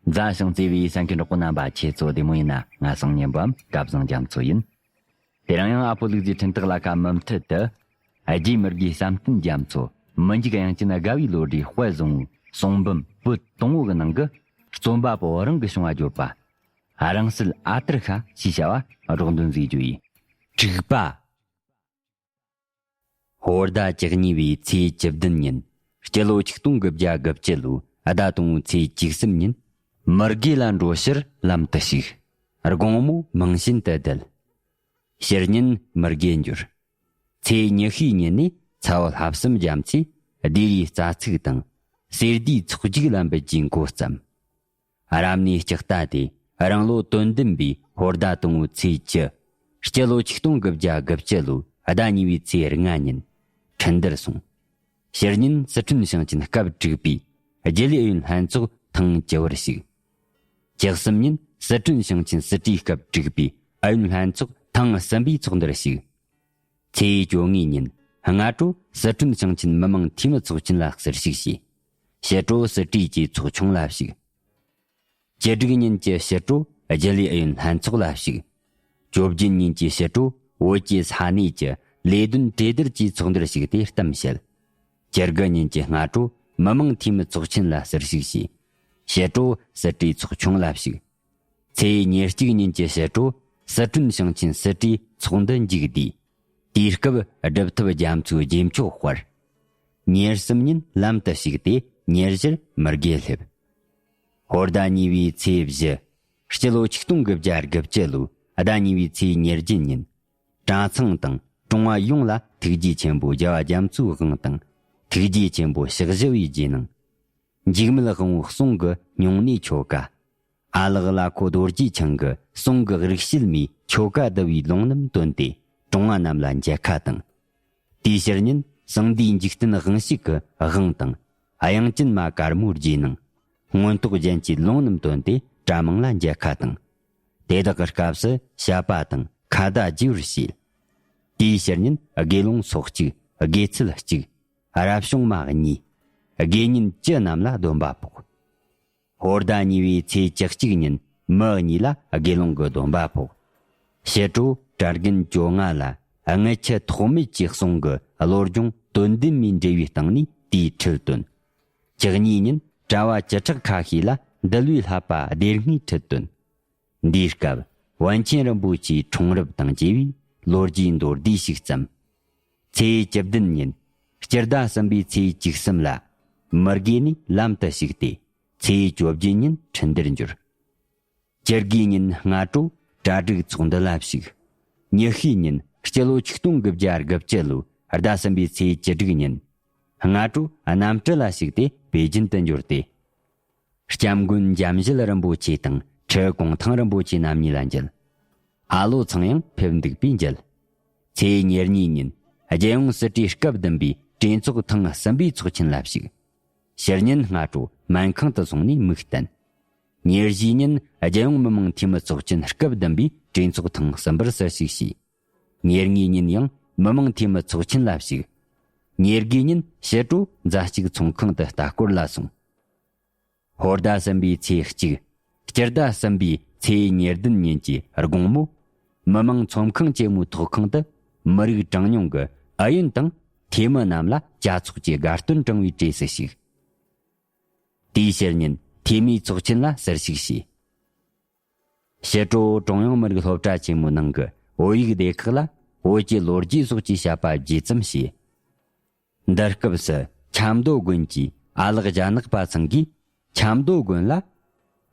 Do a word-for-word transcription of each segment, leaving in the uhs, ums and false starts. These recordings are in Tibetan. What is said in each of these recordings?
མཛའ་ཞིང་བརྩེ་བའི་གསན་མཁན་གྲོགས་པོ་རྣམ་པ། ཁྱེད་ཚོ་བདེ་མོ་ཡིན་ན། ང་སང་ཉན་པའམ་སྐལ་བཟང་རྒྱ་མཚོ་ཡིན། དེ་རིང་ཡང་ཨ་ཕོ་ལུག་རྫིའི་འཕྲིན་སྟེགས་ལ་ཁ་མུ་མཐུད་དུ། རྗེ་མི་དགེ་བསམ་གཏན་རྒྱ་མཚོ་མི་འཇིགས་དབྱངས་ཅན་དགའ་བའི་བློ་གྲོས་དཔལ་བཟང་བོའི་གསུང་འབུམ་པོད་དང་པོ་གི་ནང་གི། རྩོམ་པ་པོ་རང་གི་བྱུང་བ་བརྗོད་པ། རང་གསལ་ཨ་ཏར་ཤ་ཞེས་བྱ་བ་སྒྲོག་འདོན་མཛད་རྒྱུ་ཡིན། དྲུག་པ། ཧོར་ཟླ་བཅུ་གཉིས་པའི་ཚེས་བཅུ་བདུན་ཉིན། སྤྱི་ལོ་ཆིག་སྟོང་དགུ་བརྒྱ་དགུ་བཅུ་ལོའི་ཟླ་དང་པོའི་ཚེས་བཅུ་གསུམ་ཉིན། མི་དགེ་ལ་འགྲོ་ཕྱིར་ལམ་དུ་ཞུགས། དགོང་མོ་མིང་ཞན་དུ་བསྡད། ཕྱི་ཉིན་མི་དགེ་འབྱོར། ཚེས་ཉི་ཤུའི་ཉིན་ནས་ཚ་བོ་ལྷ་བསམ་རྒྱ་མཚོས་སྡེ་བའི་རྩ་ཚིག་དང་། གསེར་སྡེའི་ཚོགས་རྒྱུགས་ལ་འབུལ་རྒྱུའི་འགོ་བརྩམས། རབ་གནས་ལྕགས་རྟ་དེ་རང་ལོ་དོན་བདུན་པའི་ཧོར་ཟླ་དང་པོའི་ཚེས་བཅུ། སྤྱི་ལོ་ཆིག་སྟོང་དགུ་བརྒྱ་དགུ་བཅུ་ལོའི་ཟླ་གཉིས་པའི་ཚེས་ལྔ་ཉིན་ཁྲིན་ཏུར་སོང་། ཕྱི་ཉིན་སི་ཁྲོན་ཞིང་ཆེན་སྐབས་དྲུག་པའི་རྒྱུན་ལས་ཨུ་ཡོན་ལྷན་ཚོགས་ཐེངས་བཅུ་པར་ཞུགས། བཅུ་གསུམ་ཉིན་སི་ཁྲོན་ཞིང་ཆེན་སྲིད་གྲོས་སྐབས་དྲུག་པའི་ཨུ་ཡོན་ལྷན་ཚོགས་ཐེངས་གསུམ་པའི་ཚོགས་འདུར་ཞུགས། ཚེས་བཅོ་ལྔའི་ཉིན་སྔ་དྲོ་སི་ཁྲོན་ཞིང་ཆེན་མི་དམངས་འཐུས་མི་ཚོགས་ཆེན་ལ་ཟུར་ཞུགས་བྱས། ཕྱི་དྲོ་སྲིད་གྲོས་ཀྱི་ཚོགས་ཆུང་ལ་ཞུགས། བཅུ་དྲུག་ཉིན་གྱི་ཕྱི་དྲོ་རྒྱུན་ལས་ཨུ་ཡོན་ལྷན་ཚོགས་ལ་ཞུགས། བཅོ་བརྒྱད་ཉིན་གྱི་ཕྱི་དྲོ་བོད་ཀྱི་ས་གནས་ཀྱི་ལས་དོན་གྲོས་བསྡུར་གྱི་ཚོགས་འདུར་ཞུགས་ཏེ་གཏམ་བཤད། བཅུ་དགུ་ཉིན་གྱི་སྔ་དྲོ་མི་དམངས་འཐུས་མི་ཚོགས་ཆེན་ལ་ཟུར་ཞུགས་བྱས། ཕྱི་དྲོ་སྲིད་གྲོས་ཚོགས་ཆུང་ལ་ཞུགས། ཚེས་ཉེར་གཅིག་ཉིན་གྱི་ཕྱི་དྲོ་སི་ཁྲོན་ཞིང་ཆེན་སྲིད་གྲོས་ཚོགས་འདུ་མཇུག་བསྡུས། དུས་སྐབས་སྒྲུབ་ཐབས་རྒྱ་མཚོའི་རྗེས་ཕྱོགས་སྤར། ཉེར་གསུམ་ཉིན་ལམ་དུ་ཞུགས་ཏེ་ཉེར་བཞིར་མི་དགེ་སླེབས། ཧོར་ཟླ་གཉིས་པའི་ཚེས་བཞི། སྤྱི་ལོ་ཆིག་སྟོང་དགུ་བརྒྱ་དགུ་བཅུ་ལོའི་ཟླ་གཉིས་པའི་ཚེས་ཉེར་བརྒྱད་ཉིན། གྲྭ་ཚང་དང་གྲོང་བ་ཡོངས་ལ་ཐུགས་རྗེ་ཆེན་པོ་རྒྱལ་བ་རྒྱ་མཚོའི་དབང་དང་། ཐུགས་རྗེ་ཆེན་པོ་ཕྱག་བཞི་པའི་རྗེས་གནང་། འཇིགས་མེད་དབང་པོའི་གསུང་གི་སྨྱུང་གནས་ཆོ་ག། ཨ་ལགས་བླ་ཁོ་རྡོ་རྗེ་འཆང་གི་གསུང་གི་རིག་བྱེད་མའི་ཆོ་ག་བསྡུ་བའི་ལུང་རྣམས་བཏོན་ཏེ་གྲོང་བ་རྣམས་ལ་མཇལ་ཁ་དང་། དེའི་ཕྱིར་ཉིན་གསང་བདེའི་འཇིག་རྟེན་དབང་ཕྱུག་གི་དབང་དང་། དབྱངས་ཅན་མ་དཀར་མོའི་རྗེས་གནང་། མངོན་རྟོགས་རྒྱན་གྱི་ལུང་རྣམས་བཏོན་ཏེ་གྲྭ་མང་ལ་མཇལ་ཁ་དང་། དེ་དག་གི་སྐབས་སུ་བཤད་པ་དང་ཁ་བརྡ་བརྗེ་བར་བྱས། དེའི་ཕྱིར་ཉིན་དགེ་སློང་སོ་གཅིག། དགེ་ཚུལ་གཅིག། རབ་བྱུང་མ་གཉིས། དགེ་བསྙེན་བཅུ་རྣམས་ལ་སྡོམ་པ་ཕོག། ཧོར་ཟླ་གཉིས་པའི་ཚེས་བཅུ་གཅིག་ཉིན་མི་གཉིས་ལ་དགེ་སློང་གི་སྡོམ་པ་ཕོག། ཕྱི་དྲོ་གྲྭ་རྒན་བཅོ་ལྔ་ལ་དངུལ་ཆུ་ཐོགས་མེད་ཀྱི་གསུང་གི་བློ་སྦྱོང་དོན་ལྡན་མའི་འབྲེལ་བའི་སྟེང་ནས་དེའི་ཁྲིད་བཏོན། བཅུ་གཉིས་ཉིན་གྲྭ་བ་བཅུ་ཕྲག་ཁ་ཤས་ལ་འདུལ་བའི་བསླབ་པ་སྡེ་ལྔའི་ཁྲིད་བཏོན། འདིའི་སྐབས་པཎ་ཆེན་རིན་པོ་ཆེའི་འཁྲུངས་རབས་དང་བཅས་པའི་ལོ་རྒྱུས་མདོར་བསྡུས་ཤིག་བརྩམས། ཚེས་བཅུ་བདུན་ཉིན་སྤྱི་ཟླ་གསུམ་པའི་ཚེས་བཅུ་གསུམ་ལ་མི་དགེ་ནས་ལམ་དུ་ཞུགས་ཏེ། ཚེས་བཅོ་བརྒྱད་ཉིན་ཁྲིན་ཏུར་འབྱོར། བཅུ་དགུའི་ཉིན་སྔ་དྲོ་གྲ་སྒྲིག་ཚོགས་འདུ་ལ་ཞུགས། ཉི་ཤུའི་ཉིན་སྤྱི་ལོ་ཆིག་སྟོང་དགུ་བརྒྱ་དགུ་བཅུ་ལོའི་ཟླ་གསུམ་པའི་ཚེས་བཅུ་དྲུག་ཉིན་སྔ་དྲོ་གནམ་གྲུ་ལ་ཞུགས་ཏེ་པེ་ཅིན་དུ་འབྱོར་ཏེ། སྐྱབས་མགོན་འཇམ་བཞད་རིན་པོ་ཆེ་དང་ཁྲི་གུང་ཐང་རིན་པོ་ཆེ་རྣམ་གཉིས་ལ་མཇལ། ཨ་ལོ་ཚང་ཡང་ཕེབས་འདུག་པས་མཇལ། ཚེས་ཉེར་གཉིས་ཉིན་རྒྱལ་ཡོངས་སྲིད་གྲོས་སྐབས་བདུན་པའི་གྲོས་ཚོགས་ཐེངས་གསུམ་པའི་ཚོགས་ཆེན་ལ་ཞུགས། ཕྱི་ཉིན་སྔ་དྲོ་སྨན་ཁང་དུ་སོང་ནས་མིག་བསྟན། ཉེར་བཞི་ཉིན་རྒྱལ་ཡོངས་མི་དམངས་འཐུས་མི་ཚོགས་ཆེན་སྐབས་བདུན་པའི་གྲོས་ཚོགས་ཐེངས་གསུམ་པར་ཟུར་ཞུགས་བྱས། ཉེར་གཉིས་ཉིན་ཡང་མི་དམངས་འཐུས་མི་ཚོགས་ཆེན་ལ་ཞུགས། ཉེར་དགུའི་ཉིན་ཕྱི་དྲོ་མཛའ་གཅུགས་ཚོང་ཁང་དུ་ལྟ་སྐོར་ལ་སོང་། ཧོར་ཟླ་གསུམ་པའི་ཚེས་གཅིག། སྤྱི་ཟླ་གསུམ་པའི་ཚེས་ཉེར་བདུན་ཉིན་གྱི་དགོང་མོ། མི་དམངས་ཚོམས་ཁང་ཆེན་མོའི་ཐོག་ཁང་དུ་མི་རིགས་གྲངས་ཉུང་གི་ཨུ་ཡོན་དང་འཐུས་མི་རྣམས་ལ་བཅའ་ཚོགས་ཀྱི་དགའ་སྟོན་དྲངས་པའི་གྲས་སུ་ཞུགས། དེའི་ཕྱིར་ཉིན་འཐུས་མིའི་ཚོགས་ཆེན་ལ་ཟུར་ཞུགས་བྱས། ཕྱི་དྲོ་ཀྲུང་དབྱང་མི་རིགས་སློབ་གྲྭ་ཆེན་མོའི་ནང་གི་བོད་ཡིག་སྡེ་ཁག་ལ་བོད་ཀྱི་ལོ་རྒྱུས་སོགས་ཀྱི་བཤད་པ་བརྗེ་ཙམ་བྱས། འདི་སྐབས་སུ་ཆབ་མདོ་དགོན་གྱི་ཨ་ལགས་རྒྱ་ནག་པ་ཚང་གིས་ཆབ་མདོ་དགོན་ལ་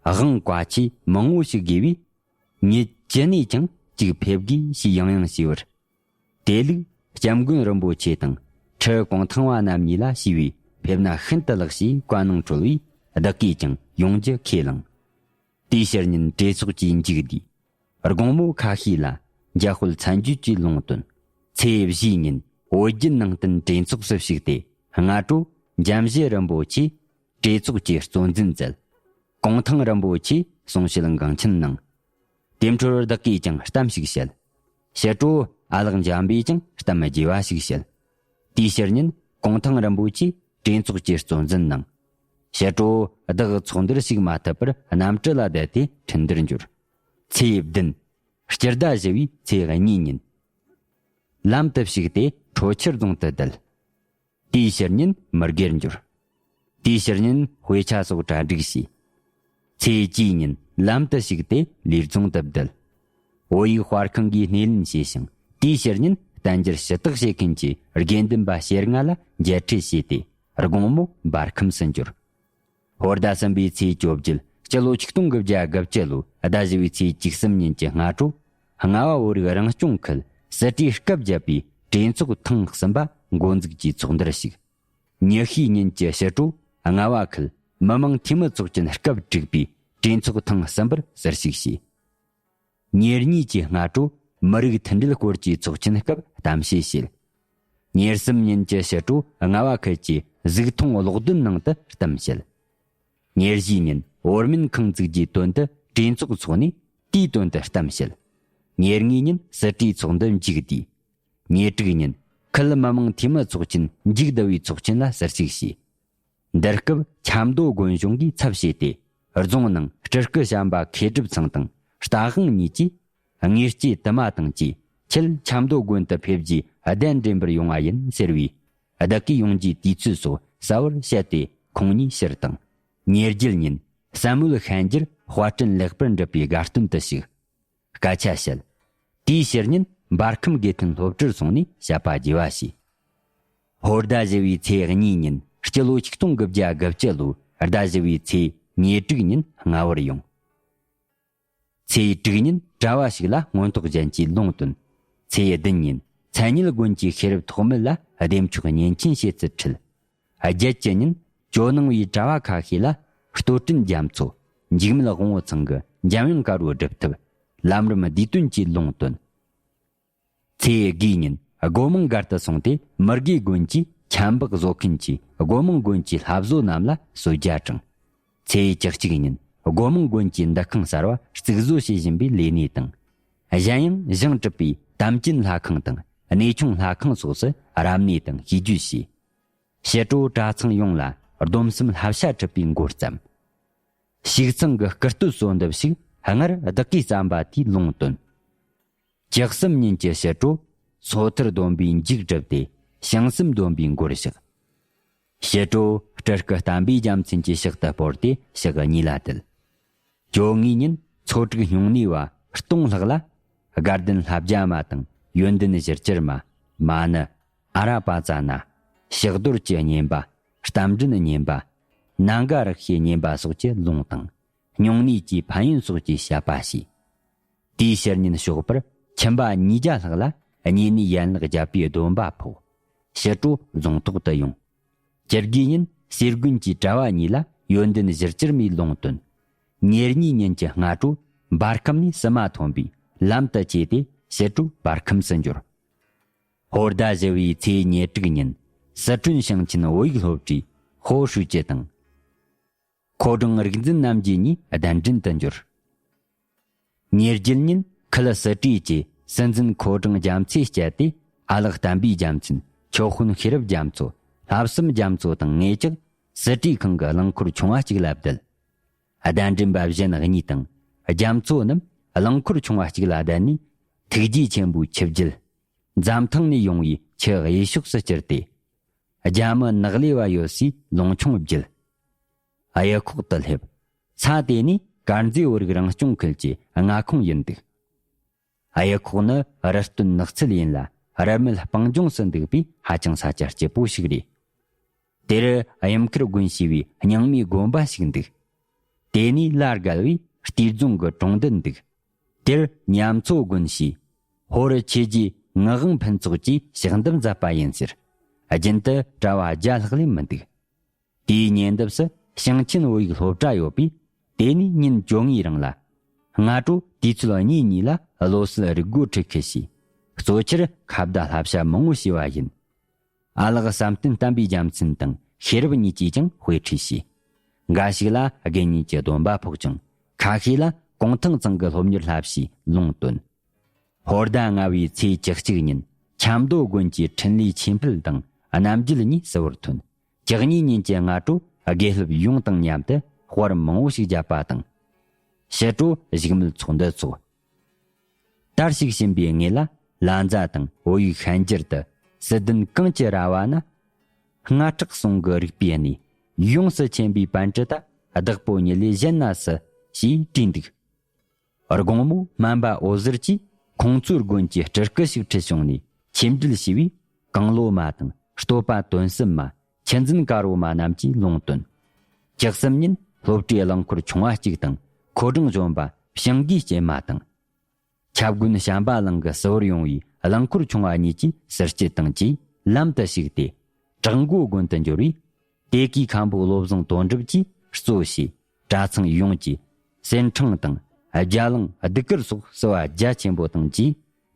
དབང་བཀའ་ཆོས་མང་བོ་ཞིག་དགོས་པས། ཉིད་ཅི་ནས་ཀྱང་གཅིག་ཕེབས་དགོས་ཞེས་ཡང་ཡང་ཞུས་པར། དེ་ལུགས་སྐྱབས་མགོན་རིན་པོ་ཆེ་དང་ཁྲི་གུང་ཐང་བ་རྣམ་གཉིས་ལ་ཞུས་པས་ཕེབས་ན་ཤིན་ཏུ་ལེགས་ཞེས་བཀའ་གནང་གྲོལ་བས། བདག་གིས་ཀྱང་ཡོང་རྒྱུ་ཁས་བླངས། དེའི་ཕྱིར་ཉིན་གྲོས་ཚོགས་ཀྱི་མཇུག་བསྡུས། དགོང་མོ་ཁ་ཤས་ལ་འཇམ་དཔལ་མཚན་བརྗོད་ཀྱི་ལུང་བཏོན། ཚེས་བཞིའི་ཉིན་བོད་བརྒྱུད་ནང་བསྟན་གྲོས་ཚོགས་སུ་ཞུགས་ཏེ། སྔ་དྲོ་འཇམ་བཞད་རིན་པོ་ཆེ་གྲོས་ཚོགས་ཀྱི་གཙོ་འཛིན་མཛད། གུང་ཐང་རིན་པོ་ཆེས་གསུང་བཤད་འགངས་ཆེན་གནང་། དེ་འཕྲོར་བདག་གིས་ཀྱང་གཏམ་ཞིག་བཤད། ཕྱི་དྲོ་ཨ་ལགས་འཇམ་པས་ཀྱང་གཏམ་རྒྱས་པ་ཞིག་བཤད། དེའི་ཕྱིར་ཉིན་གུང་ཐང་རིན་པོ་ཆེས་གྲོས་ཚོགས་ཀྱི་གཙོ་འཛིན་གནང་། ཕྱི་དྲོ་བདག་ཚོགས་འདུར་ཞུགས་མ་ཐུབ་པར་གནམ་གྲུ་ལ་བསྡད་དེ་འཕྲིན་འདིར་འབྱོར། ཚེས་བདུན། སྤྱི་ཟླ་བཞི་བའི་ཚེས་གཉིས་ཉིན། ལམ་དུ་ཞུགས་ཏེ་ཁྲོ་ཆུ་རྫོང་དུ་བསྡད། དེའི་ཕྱི་ཉིན་མི་སྒེར་འབྱོར། དེའི་ཕྱི་ཉིན་དཔེ་ཆ་སོགས་གྲ་སྒྲིག་བྱས། ཚེས་བཅུའི་ཉིན་ལམ་དུ་ཞུགས་ཏེ་ལས་རྫོང་དུ་བསྡད། བོད་ཡིག་དཔར་ཁང་གིས་སྣེ་ལེན་བྱས་ཤིང་། དེའི་ཕྱི་ཉིན་བསྟན་འགྱུར་ཞུ་དག་བྱེད་མཁན་གྱི་དགེ་འདུན་པ་ཞེ་ལྔ་ལ་མཇལ་འཕྲད་བྱས་ཏེ། དགོང་མོ་འབར་ཁམས་སུ་འབྱོར། ཧོར་ཟླ་གསུམ་པའི་ཚེས་བཅོ་བརྒྱད། སྤྱི་ལོ་ཆིག་སྟོང་དགུ་བརྒྱ་དགུ་བཅུ་ལོའི་ཟླ་བཞི་བའི་ཚེས་བཅུ་གསུམ་ཉིན་གྱི་སྔ་དྲོ། རྔ་བ་བོད་རིགས་རང་སྐྱོང་ཁུལ་སྲིད་གྲོས་སྐབས་བརྒྱད་པའི་གྲོས་ཚོགས་ཐེངས་གསུམ་པ་འགོ་འཛུགས་ཀྱིས་ཚོགས་འདུར་ཞུགས། ཉི་ཤུའི་ཉིན་གྱི་ཕྱི་དྲོ། རྔ་བ་ཁུལ་མི་དམངས་འཐུས་མི་ཚོགས་ཆེན་སྐབས་དྲུག་པའི་གྲོས་ཚོགས་ཐེངས་གསུམ་པར་ཟུར་ཞུགས་བྱས། ཉེར་གཉིས་ཀྱི་སྔ་དྲོ། མི་རིགས་མཐུན་སྒྲིལ་སྐོར་གྱི་ཚོགས་ཆེན་སྐབས་གཏམ་བཤད་བྱས། ཉེར་གསུམ་ཉིན་གྱི་ཕྱི་དྲོ། རྔ་བ་ཁུལ་གྱི་གཟུགས་མཐོང་གློག་འདོན་ནང་དུ་གཏམ་བཤད། ཉེར་བཞི་ཉིན་བོར་མིན་ཁང་བཙུགས་རྒྱུའི་དོན་དུ་གྲོས་ཚོགས་འཚོགས་ནས་དེའི་དོན་དུ་གཏམ་བཤད། ཉེར་ལྔ་ཉིན་སྲིད་གྲོས་ཚོགས་འདུ་མཇུག་བསྡུས། ཉེར་དྲུག་ཉིན་ཁུལ་མི་དམངས་འཐུས་མི་ཚོགས་ཆེན་མཇུག་བསྡུ་བའི་ཚོགས་ཆེན་ལ་ཟུར་ཞུགས་བྱས། འདིར་སྐབས་ཆབ་མདོ་དགོན་གཞུང་གིས་ཚབ་བྱས་ཏེ། རྫོང་ནང་སྤྲུལ་སྐུ་བྱམས་པ་མཁས་གྲུབ་ཚང་དང་རྟ་དབང་གཉིས་ཀྱིས། དངོས་སྐྱེས་དུ་མ་དང་བཅས་ཁྱེད་ཆབ་མདོ་དགོན་དུ་ཕེབས་རྒྱུའི་གདན་འདྲེན་པར་ཡོང་བ་ཡིན་ཟེར་བས། བདག་གིས་ཡོང་རྒྱུའི་དུས་ཚོད་སོགས་གསལ་བོར་བཤད་དེ་ཁོང་གཉིས་ཕྱིར་བཏང་། ཉེར་བརྒྱད་ཉིན་བསམ་ཡས་ཤན་སྦྱར་དཔར་སྐྲུན་ལེགས་པར་འགྲུབ་པའི་དགའ་སྟོན་དུ་ཞུགས། སྐད་ཆ་བཤད། དེའི་ཕྱི་ཉིན་འབར་ཁམས་དགེ་ལྡན་སློབ་གྲྭར་སོང་ནས་བཤད་པ་རྒྱས་པ་བྱས། ཧོར་ཟླ་བཞི་བའི་ཚེས་གཉིས་ཉིན་སྤྱི་ལོ་ཆིག་སྟོང་དགུ་བརྒྱ་དགུ་བཅུ་ལོའི་ཟླ་བཞི་བའི་ཚེས་ཉེར་དྲུག་ཉིན་རྔ་བར་ཡོང་། ཚེས་དྲུག་ཉིན་གྲྭ་བ་ཞིག་ལ་མངོན་རྟོགས་རྒྱན་གྱིས་ལུང་བསྟན། ཚེས་བདུན་ཉིན་མཚན་ཉིད་དགོན་གྱི་ཤེས་རབ་ཐོགས་མེད་ལ་བདེ་མཆོག་བསྙེན་ཆེན་བྱེད་ཚུལ་ཁྲིད། བརྒྱད་ཀྱི་ཉིན་ཇོ་ནང་བའི་གྲྭ་བ་ཁ་ཤས་ལ་བསྟོད་བཀྲིན་རྒྱ་མཚོ། འཇིགས་མེད་དབང་བོ་ཚང་གི་འཇམ་དབྱངས་དཀར་པོའི་སྒྲུབ་ཐབས། ལམ་རིམ་བསྡུས་དོན་གྱིས་ལུང་བསྟན། ཚེས་དགུའི་ཉིན་སྒོ་མང་སྒར་དུ་སོང་སྟེ་མི་དགེ་དགོན་གྱི་ཆབ་འབག་བཟོ་མཁན་གྱིས་སྒོ་མང་དགོན་གྱི་བླ་བཟོ་རྣམས་ལ་གསོལ་ཇ་དྲངས། ཚེས་བཅུ་གཅིག་ཉིན་སྒོ་མང་དགོན་གྱི་འདུ་ཁང་གསར་བ་གཙིགས་བཟོ་བྱེད་བཞིན་པའི་ལས་གནས་དང་། གཞན་ཡང་ཞིང་གྲུབ་པའི་དམ་ཅན་ལྷ་ཁང་དང་གནས་ཆུང་ལྷ་ཁང་སོགས་སུ་རབ་གནས་དང་ཞུས་རྒྱུ་བྱས། ཕྱི་དྲོ་གྲྭ་ཚང་ཡོངས་ལ་སྡོམ་གསུམ་བསླབ་བྱ་ཁྲིད་པའི་མགོ་བརྩམས། ཞིག་ཚང་གི་སྐུ་བསྟོད་གསོལ་འདེབས་ཤིག་སྔར་བདག་གིས་བརྩམས་པ་དེའི་ལུང་བསྟན། བཅུ་གསུམ་ཉིན་གྱི་ཕྱི་དྲོ། སོ་ཐར་སྡོམ་པའི་མཇུག་བསྒྲིལ་ཏེ་བྱང་སེམས་སྡོམ་པའི་མགོར་བཞག། ཕྱི་དྲོ་སྤྲུལ་སྐུ་བསྟན་པའི་རྒྱལ་མཚན་གྱི་ཕྱག་ཏུ་སྤོར་ཏེ་ཕྱག་གཉིས་ལ་དུད། ཇོ་ལྔའི་ཉིན་ཚོ་དྲུག་སྨྱུང་གནས་པ་སྟོང་ལྷག་ལ། དགའ་ལྡན་ལྷ་བརྒྱ་མ་དང་ཡོན་ཏན་བཞི་བཅུར་མ། མ་ཎི། ཨ་ར་པ་ཙ་ན། ཕྱག་རྡོར་གྱི་བསྙེན་པ། རྟ་མགྲིན་བསྙེན་པ། ནང་འགའ་རིག་བྱེད་བསྙེན་པ་སོགས་ཀྱི་ལུང་དང་། སྨྱུང་གནས་ཀྱི་ཕན་ཡོན་སོགས་ཀྱི་བཤད་པ་བྱས། དེའི་ཕྱི་ཉིན་ཞོགས་པར་ཁྱིམ་པ་ཉིས་བརྒྱ་ལྷག་ལ་བསྙེན་གནས་ཡན་ལག་བརྒྱད་པའི་སྡོམ་པ་ཕོག། ཕྱི་དྲོ་རྫོང་ཐོག་ཏུ་ཡོང་། བཅུ་དགུའི་ཉིན་གསེར་དགོན་གྱི་གྲྭ་བ་གཉིས་ལ་ཡོན་ཏན་བཞི་བཅུར་མའི་ལུང་བསྟན། ཉེར་གཉིས་ཉིན་གྱི་སྔ་དྲོ་འབར་ཁམས་ནས་བསུ་མ་ཐོན་པས་ལམ་དུ་བཅས་ཏེ་ཕྱི་དྲོ་འབར་ཁམས་སུ་འབྱོར། ཧོར་ཟླ་བཞི་བའི་ཚེས་ཉེར་དྲུག་ཉིན་སི་ཁྲོན་ཞིང་ཆེན་བོད་ཡིག་སློབ་གྲྭའི་ཧོ་ཧྲུའུ་ཅི་དང་། མཁོ་སྦྲང་རིག་འཛིན་རྣམ་རྒྱལ་གཉིས་གདན་འདྲེན་དུ་འབྱོར། ཉེར་བརྒྱད་ཉིན་ཁུལ་སི་ཁྲོན་གྱི་སྲིད་འཛིན་མཁོ་སྦྲང་རྒྱ་མཚོས་བསྐྱལ་ཏེ་ཨ་ལགས་བསྟན་པའི་རྒྱལ་མཚན། ཆོས་དཔོན་ཤེས་རབ་རྒྱ་མཚོ། ལྷག་བསམ་རྒྱ་མཚོ་དང་ངེད་ཅག་སི་ཁྲོན་ཁང་གི་རླངས་འཁོར་ཆུང་བ་གཅིག་ལ་བསྡད། གདན་འདྲེན་པ་གཞན་གཉིས་དང་རྒྱ་མཚོ་རྣམས་རླངས་འཁོར་ཆུང་བ་གཅིག་ལ་བསྡད་ནས་ཐུགས་རྗེ་ཆེན་པོའི་ཆུ་བརྒྱུད། འཛམ་ཐང་ནས་ཡོང་བའི་ཆུ་གཡས་ཕྱོགས་སུ་བསྐྱུར་ཏེ། རྒྱ་མི་ནག་ལས་པ་ཡོད་སའི་ལུང་ཆུང་བརྒྱུད། གཡུ་ཁོག་ཏུ་སླེབས། ས་དེ་ནི་དཀར་མཛེས་བོད་རིགས་རང་སྐྱོང་ཁུལ་གྱི་མངའ་ཁོངས་ཡིན་འདུག། གཡུ་ཁོག་ནི་རི་སྟོད་ནགས་ཚལ་ཡིན་ལ་རི་མེད་སྤང་ལྗོངས་སུ་འདུག་པས་ཧ་ཅང་ས་ཆ་སྐྱིད་པོ་ཞིག་རེད། དེར་གཡུ་མཁར་དགོན་ཞེས་པའི་རྙིང་མའི་དགོན་པ་ཞིག་འདུག། དེ་ནི་ལ་བརྒལ་བའི་སྟོད་རྫོང་གི་གྲོང་རྡལ་འདུག། དེར་ཉ་མཚོ་དགོན་ཞེས་ཧོར་ཆོས་རྗེ་ངག་དབང་ཕུན་ཚོགས་ཀྱིས་ཕྱག་འདེབས་མཛད་པ་ཡིན་ཟེར། རྒྱུན་དུ་གྲྭ་བ་བརྒྱ་ལྷག་ལས་མི་འདུག། དེའི་ཉེ་འདབས་སུ་ཞིང་ཆེན་བོད་ཡིག་སློབ་གྲྭ་ཡོད་པས། དེ་ནས་ཉིན་བཅོ་ལྔའི་རིང་ལ། སྔ་དྲོ་དུས་ཚོད་གཉིས་གཉིས་ལ་བློ་གསལ་རིག་སྒོ་ཁྲིད་ཁུལ་བྱས། གཙོ་ཆེར་ཁ་བརྡ་བསླབ་བྱ་མང་བོ་བྱས་པ་ཡིན། ཨ་ལགས་བསམ་གཏན་བསྟན་པའི་རྒྱལ་མཚན་དང་ཤེས་རབ་གཉིས་ཀྱིས་ཀྱང་དཔེ་ཁྲིད་བྱས། འགའ་ཞིག་ལ་དགེ་བསྙེན་གྱི་སྡོམ་པ་ཕོག་ཅིང་། ཁ་ཤས་ལ་གུང་ཐང་ཚང་གི་སློབ་གཉེར་བསླབ་ཞེས་ལུང་བསྟན། ཧོར་ཟླ་ལྔ་བའི་ཚེས་བཅུ་གཅིག་ཉིན་ཆབ་མདོ་དགོན་གྱི་འཕྲིན་ལས་ཆོས་འཕེལ་དང་རྣམ་རྒྱལ་གཉིས་གསུ་བོར་ཐོན། བཅུ་གཉིས་ཉིན་གྱི་སྔ་དྲོ་ དགེ་སློབ་ཡོངས་དང་མཉམ་དུ་དཔར་མང་བོ་ཞིག་བརྒྱབ་པ་དང་། ཕྱི་དྲོ་བཞུགས་མོལ་ཚོགས་འདུ་ཚོགས། དར་ཞིག་ཕྱིན་པའི་ངོས་ལ་ལ་མཛའ་དང་བོད་ཡིག་ཤན་སྦྱར་དུ་སྲིད་དོན་གངས་ཀྱི་ར་བ་ན། སྔ་དྲག་ཟུང་གི་རིག་པའི་གནས་ཡོངས་སུ་མཁྱེན་པའི་པཎ་ཌི་ཏ་བདག་པོ་ཉིད་ལས་གཞན་ན་སུ་ཞེས་དྲིས་འདུག་དགོང་མོ་སྨན་པ་འོད་ཟེར་གྱིས་ཁོང་ཚོའི་དགོན་གྱི་སྤྲུལ་སྐུ་ཞིག་ཁྲིད་བྱུང་ནས་ཆེད་འགྲེལ་ཞུས་པས། གང་བློ་མ་དང་བསྟོད་པ་དོན་གསུམ་མ། ཆུ་འཛིན་དཀར་པོ་མ་རྣམས་ཀྱིས་ལུང་བསྟན། བཅུ་གསུམ་ཉིན་སློབ་གྲྭའི་རླངས་འཁོར་ཆུང་བ་གཅིག་དང་། ཁོ་སྦྲང་ལྗོན་པ་བྱང་གིས་སྐྱེལ་མ་དང་། ཆབ་དགོན་བྱམས་པ་གླིང་གི་སུ་བར་ཡོང་བའི་རླངས་འཁོར་ཆུང་བ་གཉིས་ཀྱིས་ཟུར་སྐྱེལ་དང་བཅས་ལམ་དུ་ཞུགས་ཏེ། བྲག་མགོ་དགོན་དུ་འབྱོར་བས། དེ་གའི་མཁན་པོ་བློ་བཟང་དོན་གྲུབ་ཀྱིས་གཙོ་བྱས་གྲྭ་ཚང་ཡོངས་ཀྱིས་གསེར་ཕྲེང་དང་རྒྱ་གླིང་གདུགས་དཀར་སོགས་བསུ་བ་རྒྱ་ཆེན་པོ་དང་བཅས་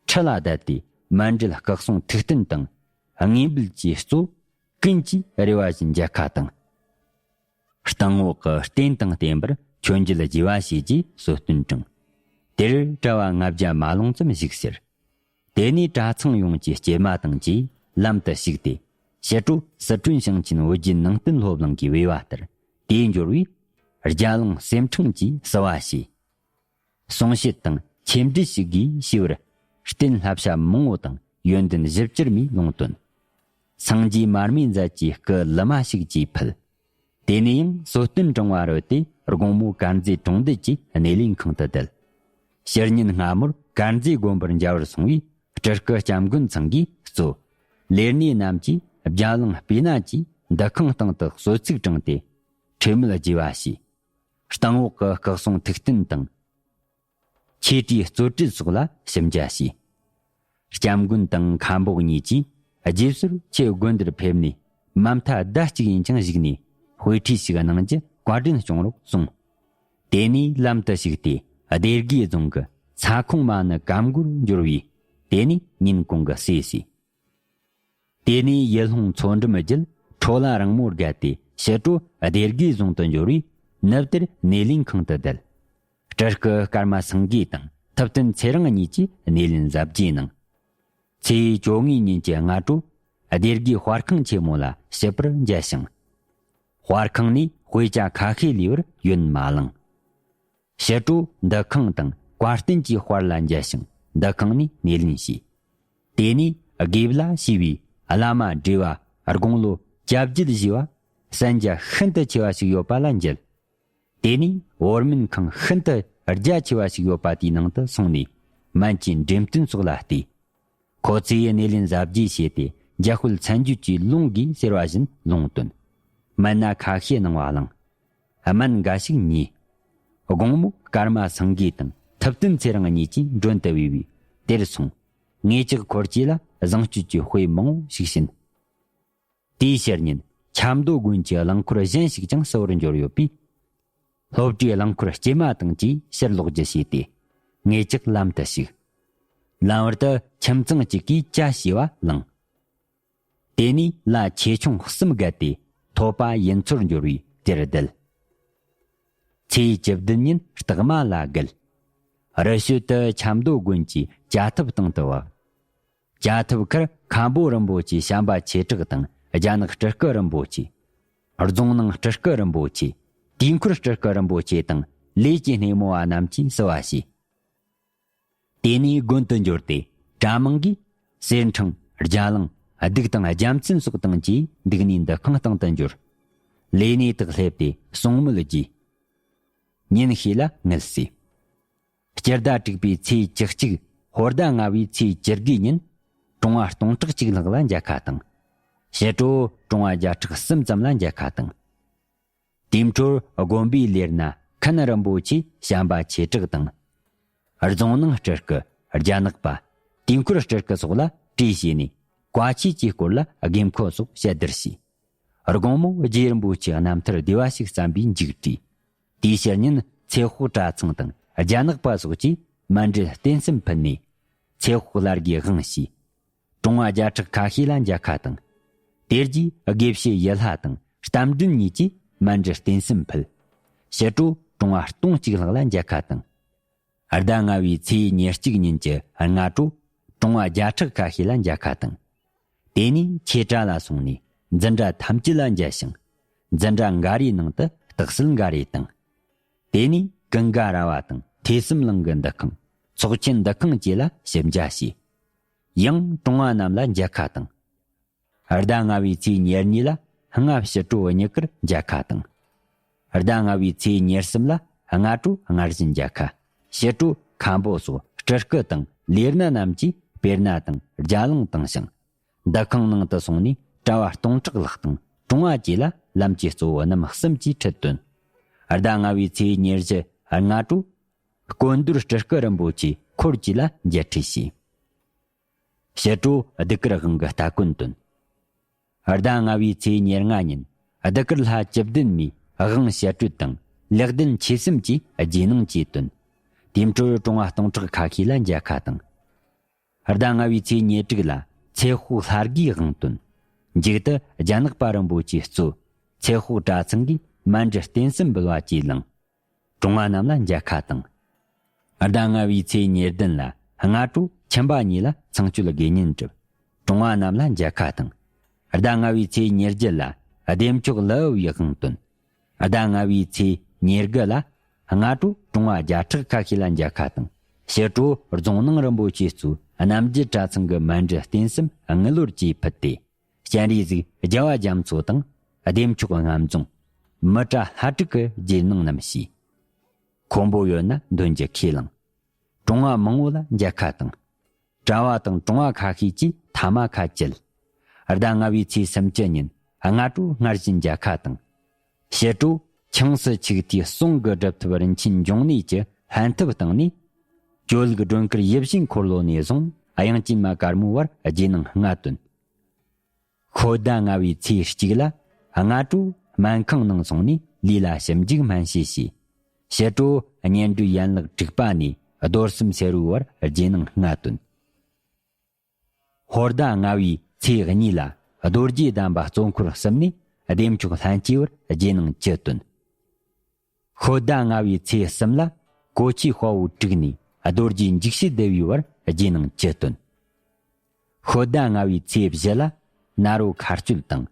ཁྲི་ལ་བསྡད་དེ། མཎྜལ་སྐུ་གསུང་ཐུགས་རྟེན་དང་དངོས་འབུལ་གྱིས་གཙོ། ཀུན་གྱིས་རེ་བ་བཞིན་མཇལ་ཁ་དང་། སྟེང་འོག་གི་རྟེན་དང་བརྟེན་པར་མཆོད་མཇལ་རྒྱས་པ་བྱས་རྗེས་གསོལ་སྟོན་དྲངས། དེར་གྲྭ་བ་ལྔ་བརྒྱ་མ་ལོངས་ཙམ་བཞུགས་ཟེར། དེ་ནས་གྲྭ་ཚང་ཡོངས་ཀྱིས་སྐྱེལ་མ་དང་བཅས་ལམ་དུ་ཞུགས་ཏེ། ཕྱི་དྲོ་སི་ཁྲོན་ཞིང་ཆེན་བོད་བརྒྱུད་ནང་བསྟན་སློབ་གླིང་གི་བེ་བ་ལྟར་དེ་འབྱོར་བས། རྒྱ་གླིང་གསེར་ཕྲེང་གིས་བསུ་བ་བྱས། གསུང་བཤད་དང་ཆེད་འགྲེལ་ཞིག་གིས་ཞུས་པར། རྟེན་བསླབ་བྱ་མང་བོ་དང་ཡོན་ཏན་ཞིབ་ཕྲ་མའི་ལུང་བསྟན། སངས་རྒྱས་མར་མེ་མཛད་ཀྱི་སྐུ་ལི་མ་ཞིག་ཅེས་ཕུལ། དེ་ནས་ཡང་གསོལ་སྟོན་དྲངས་པ་རོལ་ཏེ། དགོང་མོ་དཀར་མཛེས་གྲོང་རྡལ་གྱི་སྣེ་ལེན་ཁང་དུ་བསྡད། ཕྱི་ཉིན་སྔ་མོར་དཀར་མཛེས་དགོན་པར་མཇལ་བར་སོང་བས། སྤྲུལ་སྐུ་སྐྱབས་མགོན་ཚང་གིས་གཙོས་ལས་སྣེ་རྣམས་ཀྱིས་རྒྱ་གླིང་སྤུས་ན་གྱི་འདུ་ཁང་སྟེང་དུ་གསོལ་ཚིགས་དྲངས་ཏེ་ཁྲིད་མོལ་རྒྱས་པ་བྱས། སྟེང་འོག་གི་སྐུ་གསུང་ཐུགས་རྟེན་དང་། ཆོས་གྲྭའི་རྩོད་གྲལ་སོགས་ལ་ཞིབ་མཇལ་བྱས། སྐྱབས་མགོན་དང་མཁན་པོ་གཉིས་ཀྱིས་རྗེས་སོར་ཁྱེད་དགོན་འདིར་ཕེབས་ནས་མ་མཐའ་ཟླ་གཅིག་ཡིན་ཀྱང་བཞུགས་ནས་དཔེ་ཁྲིད་ཞིག་གནང་རྒྱུ་བཀའ་དྲིན་སྐྱོང་རོགས་གསུངས། དེ་ནས་ལམ་དུ་ཞུགས་ཏེ་སྡེ་དགེ་རྫོང་གི་ས་ཁོངས་མ་ཎི་ཀཾ་གོར་འབྱོར་བས། དེ་ནས་ཉིན་གུང་གི་ཟས་ཟོས། དེ་ནས་ཡུལ་ལྷུང་མཚོ་འགྲམ་བརྒྱུད་ཁྲོ་ལ་རིང་མོ་བརྒལ་ཏེ་ཕྱི་དྲོ་སྡེ་དགེ་རྫོང་དུ་འབྱོར་བས། ནུབ་དེར་སྣེ་ལེན་ཁང་དུ་བསྡད། སྤྲུལ་སྐུ་ཀརྨ་སེང་གེ་དང་ཐུབ་བསྟན་ཚེ་རིང་གཉིས་ཀྱིས་སྣེ་ལེན་གཟབ་རྒྱས་གནང་། ཚེས་བཅོ་ལྔའི་ཉིན་གྱི་སྔ་དྲོ་སྡེ་དགེའི་དཔར་ཁང་ཆེན་མོ་ལ་ཞིབ་པར་མཇལ་ཞིང་། དཔར་ཁང་ནས་དཔེ་ཆ་ཁ་ཤས་ལས་པར་ཡུན་མ་བླངས། ཕྱི་དྲོ་འདུ་ཁང་དང་བཀའ་བསྟན་གྱི་དཔར་ལ་མཇལ་ཞིང་འདུ་ཁང་ནས་སྣེ་ལེན་བྱས། དེ་ནས་དགེ་བླ་ཞེས་པའི་བླ་མ་བགྲེས་པ་དགུང་ལོ་བརྒྱད་བརྒྱད་བཞེས་པ་གསན་རྒྱ་ཤིན་ཏུ་ཆེ་བ་ཞིག་ཡོད་པ་ལ་མཇལ། དེ་ནས་བོར་སྨན་ཁང་ཤིན་ཏུ་རྒྱ་ཆེ་བ་ཞིག་ཡོད་པ་དེའི་ནང་དུ་སོང་ནས་སྨན་གྱི་འགྲེམས་སྟོན་སོགས་ལ་བལྟས། ཁོ་ཚོས་སྣེ་ལེན་གཟབ་རྒྱས་བྱས་ཏེ་འཇམ་དཔལ་མཚན་བརྗོད་ཀྱི་ལུང་གིས་ཟེར་བ་བཞིན་ལུང་བསྟན། སྨན་སྣ་ཁ་ཤས་གནང་བ་བླངས། སྨན་འགའ་ཞིག་ཉོས། དགོང་མོ་ཀརྨ་སེང་གེ་དང་ཐུབ་བསྟན་ཚེ་རིང་གཉིས་ཀྱིས་མགྲོན་དུ་བོས་པས་དེར་སོང་། ངེད་ཅག་འཁོར་བཅས་ལ་བཟང་སྤྱོད་ཀྱི་དཔེ་མང་བོ་ཞིག་བྱིན། དེའི་ཕྱིར་ཉིན་ཆབ་མདོ་དགོན་གྱི་རླངས་འཁོར་གཞན་ཞིག་ཀྱང་བསུ་བར་འབྱོར་ཡོད་པས། སློབ་གྲྭའི་རླངས་འཁོར་སྐྱེལ་མ་དང་བཅས་ཕྱིར་ལོག་རྒྱུ་བྱས་ཏེ། ངེད་ཅག་ལམ་དུ་ཞུགས། ལམ་བར་དུ་ཁྱིམ་ཚང་གཅིག་གིས་ཇ་བྱས་པ་བླངས། དེ་ནས་ལ་ཆེ་ཆུང་གསུམ་བརྒལ་ཏེ་ཐོད་པ་ཡུལ་ཚོར་འབྱོར་བས་དེར་བསྡད། ཚེས་བཅུ་བདུན་ཉིན་སྟག་མ་ལ་བརྒལ། རི་ཤོད་དུ་ཆབ་མདོ་དགོན་གྱི་ཇ་ཐབ་སྟེང་དུ་བབས། ཇ་ཐབ་ཁར་མཁན་པོ་རིན་པོ་ཆེ་བྱམས་པ་ཆོས་གྲགས་དང་རྒྱ་ནག་སྤྲུལ་སྐུ་རིན་པོ་ཆེ། རྫོང་ནང་སྤྲུལ་སྐུ་རིན་པོ་ཆེ། དུས་འཁོར་སྤྲུལ་སྐུ་རིན་པོ་ཆེ་དང་ལས་ཀྱི་སྣེ་མོ་བ་རྣམས་ཀྱིས་བསུ་བ་བྱས། དེ་ནས་དགོན་དུ་འབྱོར་ཏེ་གྲྭ་མང་གིས་གསེར་ཕྲེང་རྒྱ་གླིང་གདུགས་དང་རྒྱལ་མཚན་སོགས་དང་བཅས་འདུག་ནས་འདུ་ཁང་སྟེང་དུ་འབྱོར། ལས་སྣེ་དག་སླེབས་ཏེ་གསུང་མོལ་རྒྱས། ཉིན་ཤས་ལ་དངུལ་བསུས། སྤྱི་ཟླ་དྲུག་པའི་ཚེས་བཅུ་གཅིག་ཧོར་ཟླ་ལྔ་བའི་ཚེས་བཅུ་དགུའི་ཉིན་གྲོང་བ་སྟོང་ཕྲག་གཅིག་ལྷག་ལ་མཇལ་ཁ་དང་། ཕྱི་དྲོ་གྲོང་བ་བརྒྱ་ཕྲག་གསུམ་ཙམ་ལ་མཇལ་ཁ་དང་། དེའི་འཕྲོར་དགོན་པའི་ལས་སྣེ་མཁན་རིན་པོ་ཆེ་བྱམས་པ་ཆོས་གྲགས་དང་། རྫོང་ནང་སྤྲུལ་སྐུ་རྒྱ་ནག་པ། དུས་འཁོར་སྤྲུལ་སྐུ་སོགས་ལ་གྲོས་བྱས་ནས་བཀའ་ཆོས་ཀྱི་སྐོར་ལ་དགོས་མཁོ་སོགས་དཔྱད་བསྡུར་བྱས། དགོང་མོ་རྗེ་རིན་པོ་ཆེ་རྣམ་ཐར་བདེ་བ་ཞིག་བརྩམས་པའི་མཇུག་བསྒྲིལ། དེའི་ཕྱིར་ཉིན་ཚེ་དཔག་གྲྭ་ཚང་དང་རྒྱ་ནག་པ་སོགས་ཀྱིས་མཎྜལ་རྟེན་གསུམ་ཕུལ་ནས། ཚེ་དཔག་བླ་དགེའི་དབང་བྱས། གྲོང་བ་བརྒྱ་ཕྲག་ཁ་ཤས་ལ་མཇལ་ཁ་དང་། དེ་རྗེས་དགེ་བཤེས་ཡུལ་ལྷ་དང་རྟ་མགྲིན་གཉིས་ཀྱིས་མཎྜལ་རྟེན་གསུམ་ཕུལ། ཕྱི་དྲོ་གྲོང་བ་སྟོང་གཅིག་ལྷག་ལ་མཇལ་ཁ་དང་། ཟླ་ལྔ་བའི་ཚེས་ཉེར་གཅིག་ཉིན་གྱི་སྔ་དྲོ་གྲོང་བ་བརྒྱ་ཕྲག་ཁ་ཤས་ལ་མཇལ་ཁ་དང་། དེ་ནས་ཆོས་གྲྭ་ལ་སོང་ནས་འཛིན་གྲྭ་ཐམས་ཅད་ལ་མཇལ་ཞིང་། འཛིན་གྲྭ་འགའ་རེའི་ནང་དུ་རྟགས་གསལ་འགའ་རེ་དང་། དེ་ནས་ཀུན་དགའ་ར་བ་དང་ཐོས་བསམ་གླིང་གི་འདུ་ཁང་། ཚོགས་ཆེན་འདུ་ཁང་བཅས་ལ་ཞིབ་མཇལ་བྱས། ཡང་གྲོང་བ་རྣམས་ལ་མཇལ་ཁ་དང་། ཟླ་ལྔ་བའི་ཚེས་ཉེར་གཉིས་ལ་སྔ་ཕྱི་དྲོ་གཉིས་ཀར་མཇལ་ཁ་དང་། ཟླ་ལྔ་བའི་ཚེས་ཉེར་གསུམ་ལ་སྔ་དྲོ་སྔར་བཞིན་མཇལ་ཁ། ཕྱི་དྲོ་མཁན་པོ་སོགས་སྤྲུལ་སྐུ་དང་ལས་སྣེ་རྣམས་ཀྱིས་དཔེར་ན་དང་རྒྱ་གླིང་དང་ཞིང་། འདུ་ཁང་ནང་དུ་སོང་ནས་གྲྭ་བ་སྟོང་ཕྲག་ལྷག་དང་གྲོང་བ་བཅས་ལ་ལམ་གྱི་གཙོ་བོ་རྣམ་གསུམ་གྱིས་ཁྲིད་དོན། ཟླ་ལྔ་བའི་ཚེས་ཉེར་བཞི་སྔ་དྲོ་སྐུ་མདོར་སྤྲུལ་སྐུ་རིན་པོ་ཆེ་འཁོར་བཅས་ལ་མཇལ་ཁྲིད་བྱས། ཕྱི་དྲོ་གདུགས་དཀར་དབང་གི་སྟ་གོན་བཏོན། ཟླ་ལྔ་བའི་ཚེས་ཉེར་ལྔ་ཉིན་གདུགས་དཀར་ལྷ་བཅུ་བདུན་མའི་དབང་བཤད་སྤྲོད་དང་ལེགས་ལྡན་ཆོས་གསུམ་གྱི་རྗེས་གནང་བཅས་བཏོན། དེའི་འཕྲོར་གྲོང་བ་སྟོང་ཕྲག་ཁ་ཤས་ལ་མཇལ་ཁ་དང་། ཟླ་ལྔ་བའི་ཚེས་ཉེར་དྲུག་ལ་ཚེ་དཔོག་ལྷ་དགེའི་དབང་བཏོན། མཇུག་ཏུ་རྒྱ་ནག་པ་རིན་པོ་ཆེ་གཙོས་ཚེ་དཔོག་གྲྭ་ཚང་གིས་མཎྜལ་རྟེན་གསུམ་འབུལ་བ་བཅས་བླངས། གྲོང་བ་རྣམས་ལ་མཇལ་ཁ་དང་། ཟླ་ལྔ་བའི་ཚེས་ཉེར་བདུན་ལ་སྔ་དྲོ་ཁྱིམ་པ་གཉིས་ལ་ཚངས་སྤྱོད་དགེ་བསྙེན་བསྒྲུབས། གྲོང་བ་རྣམས་ལ་མཇལ་ཁ་དང་། ཟླ་ལྔ་བའི་ཚེས་ཉེར་བརྒྱད་ལ་བདེ་མཆོག་ལི་ཨུ་ཡི་དབང་བཏོན། ཟླ་ལྔ་བའི་ཚེས་ཉེར་དགུ་ལ་སྔ་དྲོ་གྲོང་བ་བརྒྱ་ཕྲག་ཁ་ཤས་ལ་མཇལ་ཁ་དང་། ཕྱི་དྲོ་རྫོང་ནང་རིན་པོ་ཆེ་གཙོས་རྣམ་རྒྱལ་གྲྭ་ཚང་གི་མཎྜལ་རྟེན་གསུམ་དངུལ་ལོར་གྱིས་ཕུལ་ཏེ། སྤྱན་རས་གཟིགས་རྒྱལ་བ་རྒྱ་མཚོ་དང་བདེ་མཆོག་ལྔ་འཛོམས། མི་ཏྲ་ལྷ་དྲུག་གི་རྗེས་གནང་རྣམས་བྱས། ཁོམ་པོ་ཡོད་ན་འདོན་རྒྱུ་ཁས་བླངས། གྲོང་བ་མང་བོ་ལ་མཇལ་ཁ་དང་། གྲྭ་བ་དང་གྲོང་བ་ཁ་ཤས་ཀྱིས་ཐ་མ་ཁ་བཅད། ཟླ་ལྔ་བའི་ཚེས་སུམ་ཅུ་ཉིན་སྔ་དྲོ་སྔར་བཞིན་མཇལ་ཁ་དང་། ཕྱི་དྲོ་ཆང་སི་ཆིག་ཐིའི་ཟོང་གི་སྒྲུབ་ཐབས་རིན་ཆེན་འབྱུང་གནས་ཀྱི་ལྷན་ཐབས་བཏང་ནས། ཇོ་ལུགས་སྒྲོན་དཀར་ཡིད་བཞིན་འཁོར་ལོ་ནས་བཟུང་དབྱངས་ཅན་མ་དཀར་མོའི་བར་རྗེས་གནང་ལྔ་བཏོན། ཤོ་ཟླ་ལྔ་བའི་ཚེས་གཅིག་ལ་སྔ་དྲོ་སྨན་ཁང་ནང་སོང་ནས་ལུས་ལ་ཞིབ་འཇུག་སྨན་དཔྱད་བྱས། ཕྱི་དྲོ་གཉན་འབྲུའི་ཡན་ལག་དྲུག་པ་ནས་རྡོར་གསུམ་སེ་རུའི་བར་རྗེས་གནང་ལྔ་བཏོན། ཧོར་ཟླ་ལྔ་བའི་ཚེས་གཉིས་ལ་རྡོ་རྗེ་གདན་པ་གཙོ་འཁོར་གསུམ་ནས་བདེ་མཆོག་ལྷན་སྐྱེས་བར་རྗེས་གནང་བཅུ་བཏོན། ཤོ་ཟླ་ལྔ་བའི་ཚེས་གསུམ་ལ་གོ་ཆའི་དཔའ་བོ་དྲུག་ནས་རྡོ་རྗེ་འཇིགས་བྱེད་སྡེ་བའི་བར་རྗེས་གནང་བཅུ་བཏོན། ཤོ་ཟླ་ལྔ་བའི་ཚེས་བཞི་ལ་ནཱ་རོ་མཁའ་སྤྱོད་དང་།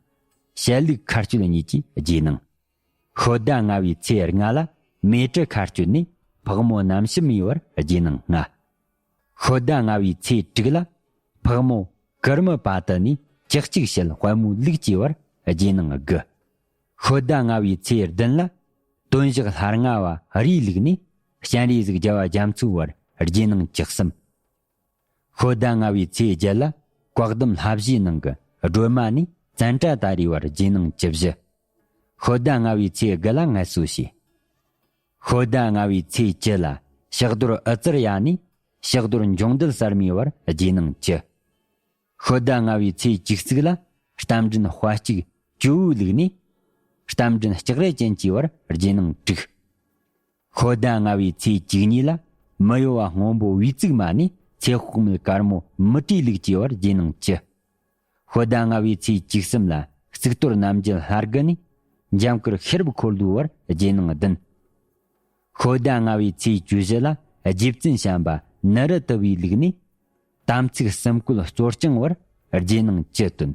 བཤད་ལུགས་མཁའ་སྤྱོད་གཉིས་ཀྱི་རྗེས་གནང་། ཤོ་ཟླ་ལྔ་བའི་ཚེས་ལྔ་ལ་མེ་ཏྲི་མཁའ་སྤྱོད་ནས་ཕག་མོ་རྣམ་བྱི་མའི་བར་རྗེས་གནང་ལྔ། ཤོ་ཟླ་ལྔ་བའི་ཚེས་དྲུག་ལ་ཕག་མོ་ཀརྨ་པ་ཏི་ནས་ལྕགས་ཀྱུ་ཞལ་དཔལ་མོའི་ལུགས་ཀྱི་བར་རྗེས་གནང་དགུ། ཤོ་ཟླ་ལྔ་བའི་ཚེས་བདུན་ལ་དོན་བཞག་ལྷ་ལྔ་བ་རིའི་ལུགས་ནས་སྤྱན་རས་གཟིགས་རྒྱལ་བ་རྒྱ་མཚོའི་བར་རྗེས་གནང་བཅུ་གསུམ། ཤོ་ཟླ་ལྔ་བའི་ཚེས་བརྒྱད་ལ་བཀའ་གདམས་ལྷ་བཞིའི་ནང་གི་སྒྲོལ་མ་ནས་ཙནྡྲ་ཏཱ་རིའི་བར་རྗེས་གནང་བཅུ་བཞི། ཤོ་ཟླ་ལྔ་བའི་ཚེས་དགུ་ལ་ངལ་གསོ་བྱས། ཤོ་ཟླ་ལྔ་བའི་ཚེས་བཅུ་ལ་ཕྱག་རྡོར་ཨུ་ཙར་ཡ་ནས་ཕྱག་རྡོར་འབྱུང་ལྡན་གསར་མའི་བར་རྗེས་གནང་བཅུ། ཤོ་ཟླ་ལྔ་བའི་ཚེས་བཅུ་གཅིག་ལ་རྟ་མགྲིན་དཔའ་གཅིག་ཇོ་བོའི་ལུགས་ནས་རྟ་མགྲིན་ལྕགས་རལ་ཅན་གྱི་བར་རྗེས་གནང་དྲུག། ཤོ་ཟླ་ལྔ་བའི་ཚེས་བཅུ་གཉིས་ལ་མི་གཡོ་བ་སྔོན་པོ་བེའུ་ཙིག་མ་ནས་ཚེ་དཔག་མེད་དཀར་མོ་མི་ཏྲའི་ལུགས་ཀྱི་བར་རྗེས་གནང་བཅུ། ཤོ་ཟླ་ལྔ་བའི་ཚེས་བཅུ་གསུམ་ལ་གཙུག་ཏོར་རྣམ་རྒྱལ་ལྷ་དགུ་ནས་འཇམ་དཀར་ཤེས་རབ་འཁོར་ལོའི་བར་རྗེས་གནང་བདུན། ཤོ་ཟླ་ལྔ་བའི་ཚེས་བཅུ་བཞི་ལ་རྗེ་བཙུན་བྱམས་པ་ནཱ་རོ་ཏ་བའི་ལུགས་ནས་དམ་ཚིག་གསུམ་བཀོད་གཙོ་སྐྱོང་བར་རྗེས་གནང་བཅུ་བཏོན།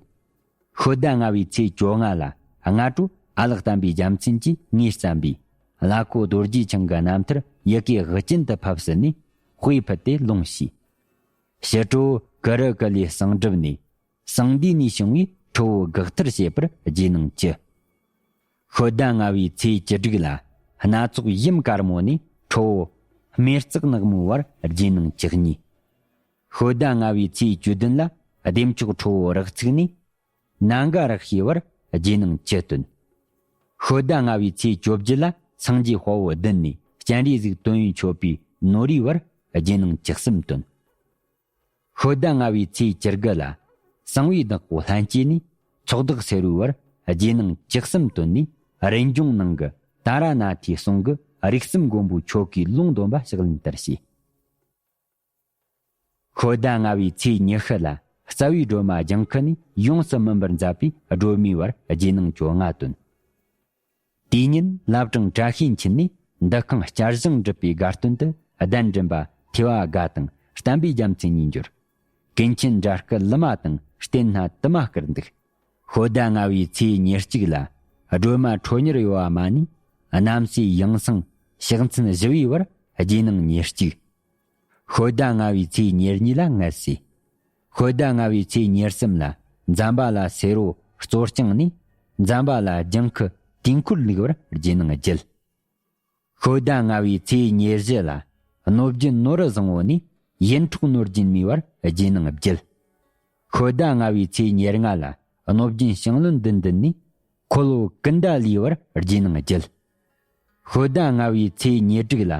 ཤོ་ཟླ་ལྔ་བའི་ཚེས་བཅོ་ལྔ་ལ་སྔ་དྲོ་ཨ་ལགས་བསྟན་པའི་རྒྱལ་མཚན་གྱིས་ངོས་བརྩམས་པའི་བླ་ཁོ་རྡོ་རྗེ་འཆང་གི་རྣམ་ཐར་ཡི་གེ་དབུ་ཅན་དུ་ཕབ་ཟིན་ནས་དཔེ་ཕུལ་ཏེ་ལུང་བྱས། ཕྱི་དྲོ་ཀུ་རུ་ཀུ་ལེ་གསང་སྒྲུབ་ནས་གསང་འདུས་ནས་བྱུང་བའི་ཁྲོ་བོ་དགག་ཐེར་བྱེད་པར་རྗེས་གནང་བཅུ། ཤོ་ཟླ་ལྔ་བའི་ཚེས་བཅུ་དྲུག་ལ་སྣ་ཚོགས་ཡུམ་དཀར་མོ་ནས་ཁྲོ་བོ་སྨེ་བརྩེགས་ནག་མོའི་བར་རྗེས་གནང་བཅུ་གཉིས། ཤོ་ཟླ་ལྔ་བའི་ཚེས་བཅུ་བདུན་ལ་བདེ་མཆོག་ཁྲོ་བོ་རག་ཚིགས་ནས་ནཱ་ག་རཀྵིའི་བར་རྗེས་གནང་བཅུ་བཏོན། ཤོ་ཟླ་ལྔ་བའི་ཚེས་བཅོ་བརྒྱད་ལ་སངས་རྒྱས་དཔའ་བོ་བདུན་ནས་སྤྱན་རས་གཟིགས་དོན་ཡོད་མཆོད་པའི་ནོར་བུའི་བར་རྗེས་གནང་བཅུ་གསུམ་བཏོན། ཤོ་ཟླ་ལྔ་བའི་ཚེས་བཅུ་དགུ་ལ་གསང་བའི་བདག་པོ་ལྷན་སྐྱེས་ནས་ཚོགས་བདག་སེ་རུའི་བར་རྗེས་གནང་བཅུ་གསུམ་བཏོན་ནས་རིན་འབྱུང་ནང་གི་ཏཱ་ར་ནཱ་ཐའི་གསུང་གི་རིགས་གསུམ་མགོན་པོའི་ཆོ་གའི་ལུང་འདོན་པ་ཕྱག་ལེན་ལྟར་བྱས། ཤོ་ཟླ་ལྔ་བའི་ཚེས་ཉི་ཤུ་ལ་རྩ་བའི་སྒྲོལ་མ་ལྗང་ཁུ་ནས་ཡོངས་སུ་སྨིན་པར་མཛད་པའི་སྒྲོལ་མའི་བར་རྗེས་གནང་བཅོ་ལྔ་བཏོན། དེའི་ཉིན་བླ་བྲང་བཀྲ་ཤིས་འཁྱིལ་ནས་འདུ་ཁང་བསྐྱར་བཞེངས་འགྲུབ་པའི་དགའ་སྟོན་དུ་གདན་འདྲེན་པ་ཐེ་བ་དགའ་དང་བསྟན་པའི་རྒྱལ་མཚན་གཉིས་འབྱོར། ཀུན་མཁྱེན་འདྲ་སྐུ་ལི་མ་དང་བསྟན་སྣ་དུ་མ་བསྐུར་འདུག། ཤོ་ཟླ་ལྔ་བའི་ཚེས་ཉེར་གཅིག་ལ་ སྒྲོལ་མ་ཁྲོ་གཉེར་གཡོ་བ་མ་ནི། གནམ་སའི་ཡང་སེང་ཕྱག་མཚན་བཞི་བའི་བར་རྗེས་གནང་ཉེར་གཅིག། ཤོད་ཟླ་ལྔ་བའི་ཚེས་ཉེར་གཉིས་ལ་ངལ་གསོས། ཤོད་ཟླ་ལྔ་བའི་ཚེས་ཉེར་གསུམ་ལ་ཛམ་བྷ་ལ་སེ་རོ་གཙོ་རྐྱང་ནས། ཛམ་བྷ་ལ་ལྗང་ཁུ་དུས་འཁོར་ལུགས་པར་རྗེས་གནང་བརྒྱད། ཤོད་ཟླ་ལྔ་བའི་ཚེས་ཉེར་བཞི་ལ་གནོད་སྦྱིན་ནོར་བུ་བཟང་པོ་ནས་ཡིད་འཕྲོག་ནོར་སྦྱིན་མའི་བར་རྗེས་གནང་བརྒྱད། ཤོད་ཟླ་ལྔ་བའི་ཚེས་ཉེར་ལྔ་ལ་གནོད་སྦྱིན་ཞང་བློན་བདུད་འདུལ་ནས་འཁོར་ལོ་ཀུན་ད་ལིའི་བར་རྗེས་གནང་བརྒྱད། ཤོད་ཟླ་ལྔ་བའི་ཚེས་ཉེར་དྲུག་ལ་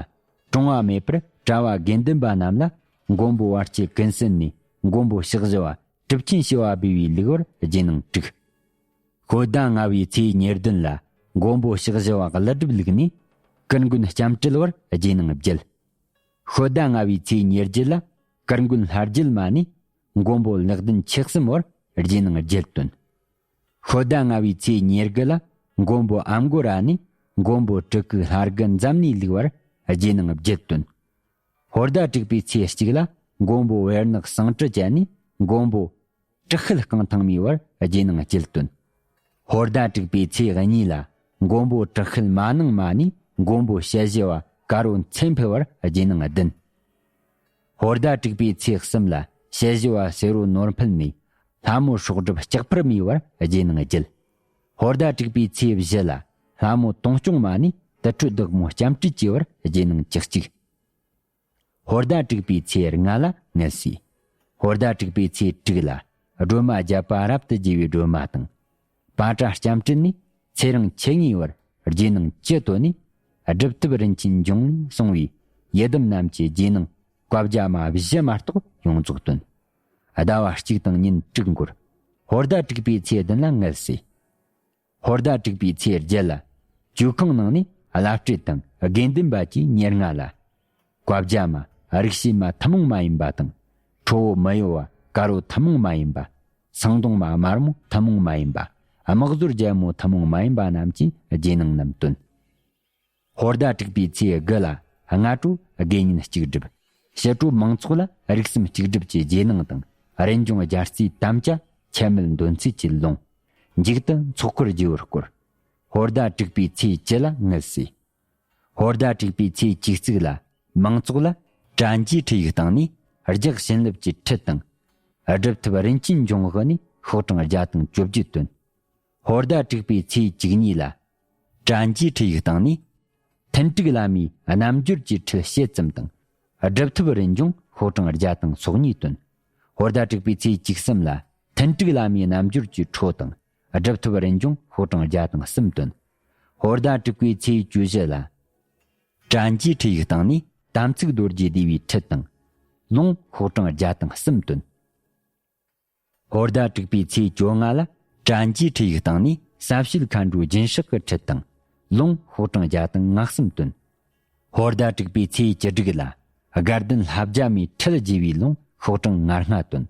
གྲོང་བ་མེད་པར་གྲྭ་བ་དགེ་འདུན་པ་རྣམས་ལ་མགོན་པོ་བར་ཆད་ཀུན་སེལ་ནས་མགོན་པོ་ཕྱག་བཞི་བ་གྲུབ་ཆེན་ཞི་བ་འབུལ་བའི་ལུགས་པར་རྗེས་གནང་དྲུག། ཤོད་ཟླ་ལྔ་བའི་ཚེས་ཉེར་བདུན་ལ་མགོན་པོ་ཕྱག་བཞི་བ་ཀླུ་སྒྲུབ་ལུགས་ནས་གུར་མགོན་ལྕམ་དྲལ་བར་རྗེས་གནང་བརྒྱད། ཤོད་ཟླ་ལྔ་བའི་ཚེས་ཉེར་བརྒྱད་ལ་གུར་མགོན་ལྷ་རྒྱལ་མ་ནས་མགོན་པོ་ལེགས་ལྡན་མཆེད་གསུམ་བར་རྗེས་གནང་བརྒྱད་བཏོན། ཤོད་ཟླ་ལྔ་བའི་ཚེས་ཉེར་དགུ་ལ་མགོན་པོ་ཨ་མགོ་ར་ནས་མགོན་པོ་གྲི་གུག་ལྷ་དགུ་འཛམ་གནས་ལུགས་པར་རྗེས་གནང་བརྒྱད་བཏོན། ཧོར་ཟླ་དྲུག་པའི་ཚེས་གཅིག་ལ་མགོན་པོ་བེར་ནག་ཟངས་གྲི་ཅན་ནས་མགོན་པོ་དྲག་ཤུལ་རྐང་ཐང་མའི་བར་རྗེས་གནང་བརྒྱད་བཏོན། ཧོར་ཟླ་དྲུག་པའི་ཚེས་གཉིས་ལ་མགོན་པོ་དྲག་ཤུལ་མ་ནང་མ་ནས་མགོན་པོ་ཞལ་བཞི་བ་དཀར་པོ་མཚན་འཕེལ་བར་རྗེས་གནང་བདུན། ཧོར་ཟླ་དྲུག་པའི་ཚེས་གསུམ་ལ་ཞལ་བཞི་བ་སེ་རོ་ནོར་འཕེལ་ནས་ལྷ་མོ་སྲོག་སྒྲུབ་ལྕགས་ཕུར་མའི་བར་རྗེས་གནང་བརྒྱད། ཧོར་ཟླ་དྲུག་པའི་ཚེས་བཞི་ལ་ལྷ་མོ་དུང་སྐྱོང་མ་ནས་དུར་ཁྲོད་བདག་མོ་ལྕམ་དྲལ་གྱི་བར་རྗེས་གནང་བཅུ་གཅིག། ཧོར་ཟླ་དྲུག་པའི་ཚེས་ལྔ་ལ་ངལ་གསོས། ཧོར་ཟླ་དྲུག་པའི་ཚེས་དྲུག་ལ་སྒྲོལ་མ་བརྒྱ་པ་རབ་ཏུ་རྒྱས་པའི་སྒྲོལ་མ་དང་། པ་ཏྲ་ལྕམ་དྲལ་ནས་ཚེ་རིང་མཆེད་ལྔའི་བར་རྗེས་གནང་བཅུ་བཏོན་ནས། སྒྲུབ་ཐབས་རིན་ཆེན་འབྱུང་གནས་གསུང་བའི་ཡི་དམ་རྣམས་ཀྱི་རྗེས་གནང་བཀའ་བརྒྱ་མ་བཞི་མ་གཏོགས་ཡོངས་རྫོགས་བཏོན། ཟླ་བ་གཅིག་དང་ཉིན་དྲུག་འགོར། ཧོར་ཟླ་དྲུག་པའི་ཚེས་བདུན་ལ་ངལ་གསོས། ཧོར་ཟླ་དྲུག་པའི་ཚེས་བརྒྱད་ལ་ཇོ་ཁང་ནང་ནས་བླ་སྤྲུལ་དང་དགེ་འདུན་པ་བཅས་ཉེར་ལྔ་ལ། བཀའ་བརྒྱ་མ་རིག་བྱེད་མ་ཐུན་མོང་མ་ཡིན་པ་དང་། ཁྲོ་བོ་མི་གཡོ་བ་དཀར་པོ་ཐུན་མོང་མ་ཡིན་པ། སེང་གདོང་མ་དམར་མོ་ཐུན་མོང་མ་ཡིན་པ། དམག་ཟོར་རྒྱལ་མོ་ཐུན་མོང་མ་ཡིན་པ་རྣམས་ཀྱི་རྗེས་གནང་རྣམས་བཏོན། ཧོར་ཟླ་དྲུག་པའི་ཚེས་དགུ་ལ་སྔ་དྲོ་དགེ་བསྙེན་གཅིག་སྒྲུབ། ཕྱི་དྲོ་མང་ཚོགས་ལ་རིགས་གསུམ་གཅིག་སྒྲུབ་ཀྱི་རྗེས་གནང་དང་། རིན་འབྱུང་རྒྱལ་རྩིས་དམ་བཅའ་ཆད་མེད་འདོན་ཚུལ་གྱི་ལུང་། མཇུག་ཏུ་ཚོགས་འཁོར་རྒྱས་པར་བསྐོར། ཧོར་ཟླ་དྲུག་པའི་ཚེས་བཅུ་ལ་ངལ་གསོས། ཧོར་ཟླ་དྲུག་པའི་ཚེས་བཅུ་གཅིག་ལ་མང་ཚོགས་ལ་དྲ་འཇུའི་ཁྲིད་ཡིག་བཏང་ནས་རྒྱགས་བྱིན་རླབས་ཀྱི་ཁྲིད་དང་། སྒྲུབ་ཐབས་རིན་ཆེན་འབྱུང་བག་ནས་ཤོག་གྲངས་བརྒྱ་དང་བཅོ་བརྒྱད་བཏོན། ཧོར་ཟླ་དྲུག་པའི་ཚེས་བཅུ་གཉིས་ལ་དྲ་འཇུའི་ཁྲིད་ཡིག་བཏང་ནས། ཐུན་དྲུག་བླ་མའི་རྣལ་འབྱོར་གྱི་ཁྲིད་བཤད་ཙམ་དང་། སྒྲུབ་ཐབས་རིན་འབྱུང་ཤོག་གྲངས་བརྒྱ་དང་སོ་གཉིས་བཏོན། ཧོར་ཟླ་དྲུག་པའི་ཚེས་བཅུ་གསུམ་ལ་ཐུན་དྲུག་བླ་མའི་རྣལ་འབྱོར་གྱི་འཕྲོ་དང་། སྒྲུབ་ཐབས་རིན་འབྱུང་ཤོག་གྲངས་བརྒྱ་དང་གསུམ་བཏོན། ཧོར་ཟླ་དྲུག་པའི་ཚེས་བཅུ་བཞི་ལ་དྲ་འཇུའི་ཁྲིད་ཡིག་བཏང་ནས་དམ་ཚིག་རྡོ་རྗེ་སྡེ་བའི་ཁྲིད་དང་། ལུང་ཤོག་གྲངས་བརྒྱ་དང་གསུམ་བཏོན། ཧོར་ཟླ་དྲུག་པའི་ཚེས་བཅོ་ལྔ་ལ་དྲ་འཇུའི་ཁྲིད་ཡིག་བཏང་ནས་ཟབ་བཤད་མཁའ་འགྲོའི་སྦྱིན་སྲེག་གི་ཁྲིད་དང་། ལུང་ཤོག་གྲངས་བརྒྱ་དང་ང་གསུམ་བཏོན། ཧོར་ཟླ་དྲུག་པའི་ཚེས་བཅུ་དྲུག་ལ་དགའ་ལྡན་ལྷ་བརྒྱ་མའི་ཁྲིད་རྒྱས་པའི་ལུང་ཤོག་གྲངས་ང་ལྔ་བཏོན།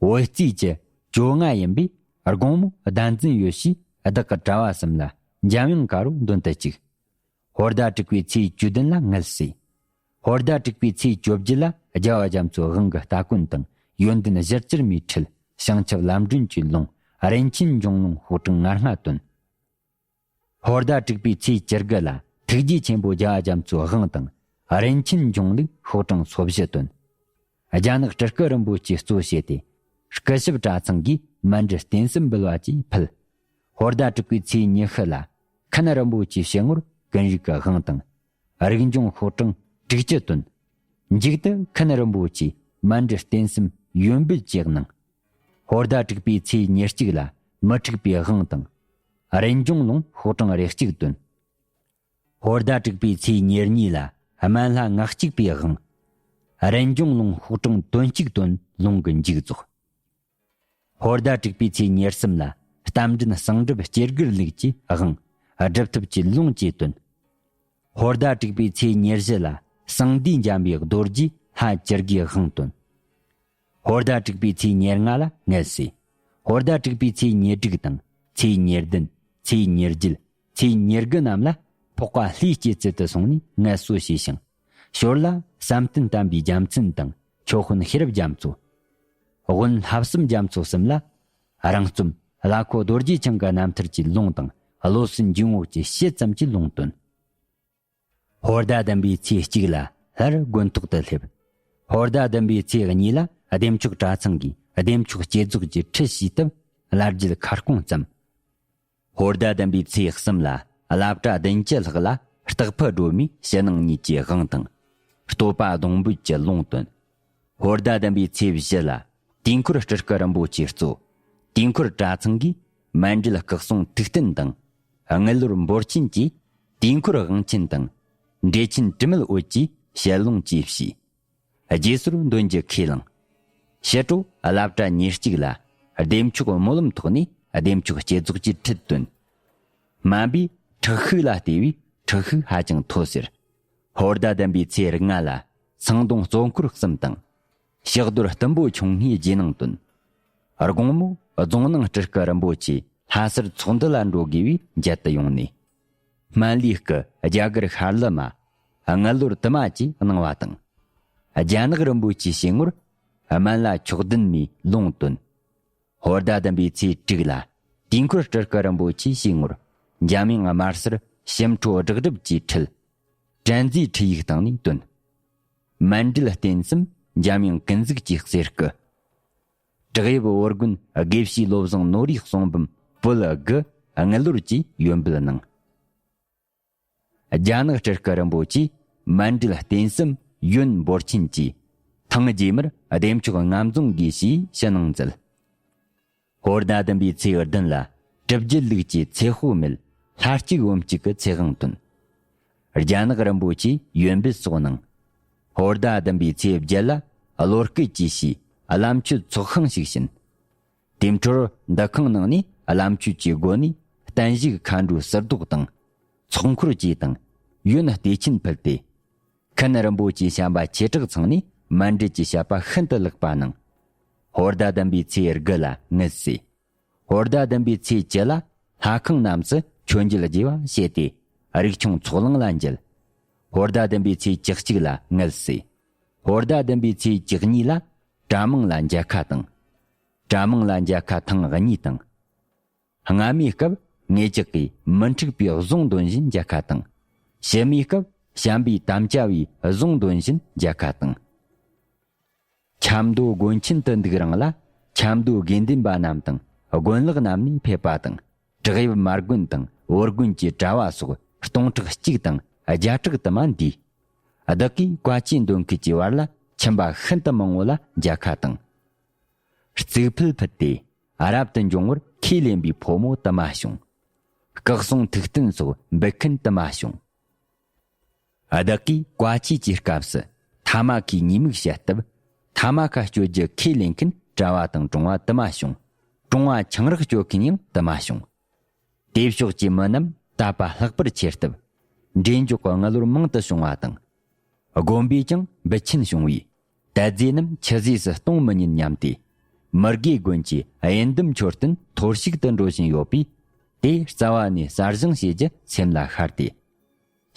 བོད་རྩིས་ཀྱི་བཅོ་ལྔ་ཡིན་པས་དགོང་མོ་ཟླ་འཛིན་ཡོད་ཞེས་བདག་གི་གྲྭ་བ་གསུམ་ལ་འཇམ་དབྱངས་དཀར་པོ་འདོན་དུ་བཅུག། ཧོར་ཟླ་དྲུག་པའི་ཚེས་བཅུ་བདུན་ལ་ངལ་གསོས། ཧོར་ཟླ་དྲུག་པའི་ཚེས་བཅོ་བརྒྱད་ལ་རྒྱལ་བ་རྒྱ་མཚོའི་དབང་གི་སྟ་གོན་དང་ཡོན་ཏན་གཞིར་གྱུར་མའི་ཁྲིད་བྱང་ཆུབ་ལམ་སྒྲོན་གྱི་ལུང་རིན་ཆེན་འབྱུང་ལུང་ཤོག་གྲངས་ང་ལྔ་བཏོན། ཧོར་ཟླ་དྲུག་པའི་ཚེས་བཅུ་དགུ་ལ་ཐུགས་རྗེ་ཆེན་པོ་རྒྱལ་བ་རྒྱ་མཚོའི་དབང་དང་རིན་ཆེན་འབྱུང་ལུགས་ཤོག་གྲངས་སོ་བཞི་བཏོན། རྒྱ་ནག་སྤྲུལ་སྐུ་རིན་པོ་ཆེ་གཙོ་བྱས་ཏེ་སྐུ་ཞབས་གྲྭ་ཚང་གིས་མཎྜལ་རྟེན་གསུམ་འབུལ་བ་བཅས་ཕུལ། ཧོར་ཟླ་དྲུག་པའི་ཚེས་ཉི་ཤུ་ལ་མཁན་རིན་པོ་ཆེའི་ཞལ་ངོར་ཀུན་རིག་གི་དབང་དང་། རིགས་འབྱུང་ཤོག་གྲངས་དྲུག་ཅུ་བཏོན། མཇུག་ཏུ་མཁན་རིན་པོ་ཆེའི་མཎྜལ་རྟེན་གསུམ་ཡོན་འབུལ་གྱི་གནང་། ཧོར་ཟླ་དྲུག་པའི་ཚེས་ཉེར་གཅིག་ལ་མི་འཁྲུགས་པའི་དབང་དང་། རིན་འབྱུང་ལུང་ཤོག་གྲངས་རེ་གཅིག་བཏོན། ཧོར་ཟླ་དྲུག་པའི་ཚེས་ཉེར་གཉིས་ལ་སྨན་ལྷ་ལྔ་གཅིག་པའི་དབང་། རིན་འབྱུང་ལུང་ཤོག་གྲངས་དོན་གཅིག་བཏོན། ལུང་གི་མཇུག་རྫོགས། ཧོར་ཟླ་དྲུག་པའི་ཚེས་ཉེར་གསུམ་ལ་རྟ་མགྲིན་གསང་སྒྲུབ་སྐྱེ་རྒུའི་ལུགས་ཀྱི་དབང་། སྒྲུབ་ཐབས་ཀྱི་ལུང་བཅས་བཏོན། ཧོར་ཟླ་དྲུག་པའི་ཚེས་ཉེར་བཞི་ལ་གསང་འདུས་འཇམ་པའི་རྡོ་རྗེས་ལྷ་བཅུ་དགུའི་དབང་བཏོན། ཧོར་ཟླ་དྲུག་པའི་ཚེས་ཉེར་ལྔ་ལ་ངལ་གསོས། ཧོར་ཟླ་དྲུག་པའི་ཚེས་ཉེར་དྲུག་དང་ཚེས་ཉེར་བདུན། ཚེས་ཉེར་བརྒྱད། ཚེས་ཉེར་དགུ་རྣམས་ལ་འཕགས་པ་ལྷའི་སྐྱེད་ཚལ་དུ་སོང་ནས་ངལ་གསོ་བྱས་ཤིང་། ཞོར་ལ་བསམ་གཏན་བསྟན་པའི་རྒྱལ་མཚན་དང་། ཆོས་དཔོན་ཤེས་རབ་རྒྱ་མཚོ། དབོན་ལྷ་བསམ་རྒྱ་མཚོ་གསུམ་ལ་རང་རྩོམ་བླ་ཁོ་རྡོ་རྗེ་འཆང་གི་རྣམ་ཐར་གྱི་ལུང་དང་ བློ་སེམས་འཇུག་ངོགས་ཀྱི་ཕྱེད་ཙམ་གྱི་ལུང་བཏོན། ཧོར་ཟླ་བདུན་པའི་ཚེས་གཅིག་ལ་སླར་དགོན་ཐོག་ཏུ་སླེབས། ཧོར་ཟླ་བདུན་པའི་ཚེས་གཉིས་ལ་བདེ་མཆོག་གྲྭ་ཚང་གིས་བདེ་མཆོག་བསྐྱེད་རྫོགས་ཀྱི་ཁྲིད་བྱས་སྟབས། བླ་བརྒྱུད་ཁ་སྐོང་བརྩམས། ཧོར་ཟླ་བདུན་པའི་ཚེས་གསུམ་ལ་བླ་གྲྭ་བདུན་ཅུ་ལྷག་ལ་སྟག་ཕུ་སྒྲོལ་མའི་ཕྱི་ནང་གཉིས་ཀྱི་དབང་དང་། བསྟོད་པ་སྡོང་འབུལ་གྱི་ལུང་བཏོན། ཧོར་ཟླ་བདུན་པའི་ཚེས་བཞི་ལ་དུས་འཁོར་སྤྲུལ་སྐུ་རིན་པོ་ཆེ་གཙོ་དུས་འཁོར་གྲྭ་ཚང་གིས་མཎྜལ་སྐུ་གསུང་ཐུགས་རྟེན་དང་། དངུལ་ལོར་འབོར་ཆེན་གྱིས་དུས་འཁོར་དབང་ཆེན་དང་། འགྲེལ་ཆེན་དྲི་མེད་འོད་ཀྱི་ཞལ་ལུང་བཅས་བྱས། རྗེས་སོར་འདོན་རྒྱུ་ཁས་བླངས། ཕྱི་དྲོ་བླ་གྲྭ་ཉེར་གཅིག་ལ་བདེ་མཆོག་སྨོན་ལམ་ཐོག་ནས་བདེ་མཆོག་བསྐྱེད་རྫོགས་ཀྱི་ཁྲིད་བཏོན། སྨན་པས་ཁྲག་ཤུགས་ལ་བལྟས་པས་ཁྲག་ཤུགས་ཧ་ཅང་མཐོ་ཟེར། ཧོར་ཟླ་བདུན་པའི་ཚེས་ལྔ་ལ་ཚང་གདོང་གཙོ་འཁོར་གསུམ་དང་། ཕྱག་རྡོར་གཏུམ་པོ་ཆུང་ངུའི་རྗེས་གནང་བཏོན། དགོང་མོ་རྫོང་ནང་སྤྲུལ་སྐུ་རིན་པོ་ཆེ་ལྷ་སར་ཚོགས་འདུ་ལ་འགྲོ་དགོས་པས་མཇལ་དུ་ཡོང་ནས། སྨན་ལུས་སྐུ་རྒྱ་གར་ཤར་ལི་མ་དངུལ་ལོར་དུ་མ་བཅས་གནང་བ་དང་། རྒྱ་ནག་རིན་པོ་ཆེའི་ཞལ་ངོར་སྨན་བླ་མཆོག་ལྡན་མའི་ལུང་བཏོན། ཧོར་ཟླ་བདུན་པའི་ཚེས་དྲུག་ལ་དུས་འཁོར་སྤྲུལ་སྐུ་རིན་པོ་ཆེའི་ཞལ་ངོར་འཇམ་དབྱངས་དམར་སེར་ཞིམ་ཁྲོ་སྦྲག་སྒྲིབ་ཀྱི་ཁྲིད། དྲན་རྫས་ཁྲིད་ཡིག་སྟེང་ནས་བཏོན། མཎྜལ་རྟེན་གསུམ་འཇམ་དབྱངས་ཀུན་གཟིགས་ཀྱི་གསེར་སྐུ། བྲག་གཡབ་འོར་དགོན་དགེ་བཤེས་བློ་བཟང་ནོར་བུའི་གསུང་འབུམ་པོད་དགུ་དངུལ་ལོར་གྱིས་ཡོན་འབུལ་གནང་། རྒྱ་ནག་སྤྲུལ་སྐུ་རིན་པོ་ཆེས་མཎྜལ་རྟེན་གསུམ་ཡོན་འབོར་ཆེན་གྱིས་ཐང་རྗེས་མར་བདེ་མཆོག་ལྔ་འཛོམས་དགོས་ཞེས་ཕྱི་ནང་མཛད། ཧོར་ཟླ་བདུན་པའི་ཚེས་བདུན་ལ་གྲུབ་རྒྱལ་ལུགས་ཀྱི་ཚེ་དཔག་མེད་ལྷ་གཅིག་བུམ་གཅིག་གི་ཚེ་དབང་བཏོན། རྒྱ་ནག་རིན་པོ་ཆེས་ཡོན་འབུལ་སོགས་གནང་། ཧོར་ཟླ་བདུན་པའི་ཚེས་བརྒྱད་ལ་བློ་སྐུལ་གྱིས་བྱས་བླ་མཆོད་ཚོགས་ཁང་ཞིག་བྱིན། དེའི་འཕྲོར་འདུ་ཁང་ནང་ནས་བླ་མཆོད་ཀྱི་སྒོ་ནས་བརྟན་བཞུགས་མཁའ་འགྲོའི་གསེར་མདོག་དང་། ཚོགས་འཁོར་བཅས་དང་། ཡོན་གཏེར་ཆེན་ཕུལ་ཏེ། མཁན་རིན་པོ་ཆེ་བྱམས་པ་ཆོས་གྲགས་ཚང་ནས་མཎྜལ་གྱི་བཤད་པ་ཤིན་ཏུ་ལེགས་པ་གནང་། ཧོར་ཟླ་བདུན་པའི་ཚེས་དགུ་ལ་དངུལ་བསྲེས། ཧོར་ཟླ་བདུན་པའི་ཚེས་བཅུ་ལ་ལྷ་ཁང་རྣམས་སུ་མཆོད་མཇལ་རྒྱས་པ་བྱས་ཏེ། རིགས་ཆུང་ཚོགས་ལངས་ལ་མཇལ། ཧོར་ཟླ་བདུན་པའི་ཚེས་བཅུ་གཅིག་ལ་དངུལ་བསྲེས། ཧོར་ཟླ་བདུན་པའི་ཚེས་བཅུ་གཉིས་ལ་གྲྭ་མང་ལ་མཇལ་ཁ་བཏང་། གྲྭ་མང་ལ་མཇལ་ཁ་ཐེངས་གཉིས་དང་། སྔ་མའི་སྐབས་ངེད་ཅག་གིས་མི་འཁྲུགས་པའི་གཟུངས་འདོན་བཞིན་མཇལ་ཁ་དང་། ཕྱི་མའི་སྐབས་བྱམས་པའི་དམ་བཅའ་བའི་གཟུངས་འདོན་བཞིན་མཇལ་ཁ་དང་། ཆབ་མདོ་དགོན་ཆེན་དུ་འདུག་རིང་ལ་ཆབ་མདོའི་དགེ་འདུན་པ་རྣམས་དང་དགོན་ལག་རྣམས་ནས་ཕེབས་པ་དང་། བྲག་གཡབ་མར་དགོན་དང་འོར་དགོན་གྱི་གྲྭ་བ་སོགས་སྟོང་ཕྲག་གཅིག་དང་བརྒྱ་ཕྲག་དུ་མ་འདུས། བདག་གིས་བཀའ་ཆོས་འདོན་མཁན་གྱི་བར་ལ་ཁྱིམ་པ་ཤིན་ཏུ་མང་བོ་ལ་མཇལ་ཁ་དང་། རྩིག་ཕུད་ཕུལ་ཏེ་རབ་ཏུ་འབྱུང་བར་ཁས་ལེན་པའི་ཕོ་མོ་དུ་མ་བྱུང་། སྐུ་གསུང་ཐུགས་རྟེན་སོགས་འབུལ་མཁན་དུ་མ་བྱུང་། བདག་གིས་བཀའ་ཆོས་ཀྱི་སྐབས་སུ་ཐ་མ་ཁའི་ཉེས་དམིགས་བཤད་སྟབས། ཐ་མ་ཁ་གཅོད་རྒྱུ་ཁས་ལེན་མཁན་གྲྭ་བ་དང་གྲོང་བ་དུ་མ་བྱུང་། གྲོང་བ་ཆང་རག་གཅོད་མཁན་ཡང་དུ་མ་བྱུང་། དེ་ཕྱོགས་ཀྱི་མི་རྣམས་དད་པ་ལྷག་པར་ཆེ་སྟབས། འདྲེན་འཇོག་གི་དངུལ་ལོར་མང་དུ་བྱུང་བ་དང་། དགོན་པས་ཀྱང་འབུལ་ཆེན་བྱུང་བས། དད་རྫས་རྣམས་ཆུད་ཟོས་སུ་གཏོང་མི་ཉན་སྙམ་སྟེ། མི་དགེ་དགོན་གྱི་དབྱེན་ལྡན་མཆོད་རྟེན་འཐོར་ཞིག་ཏུ་འགྲོ་བཞིན་ཡོད་པས། དེ་རྩ་བ་ནས་གསར་བཞེངས་བྱེད་རྒྱུ་སེམས་ལ་ཤར་ཏེ།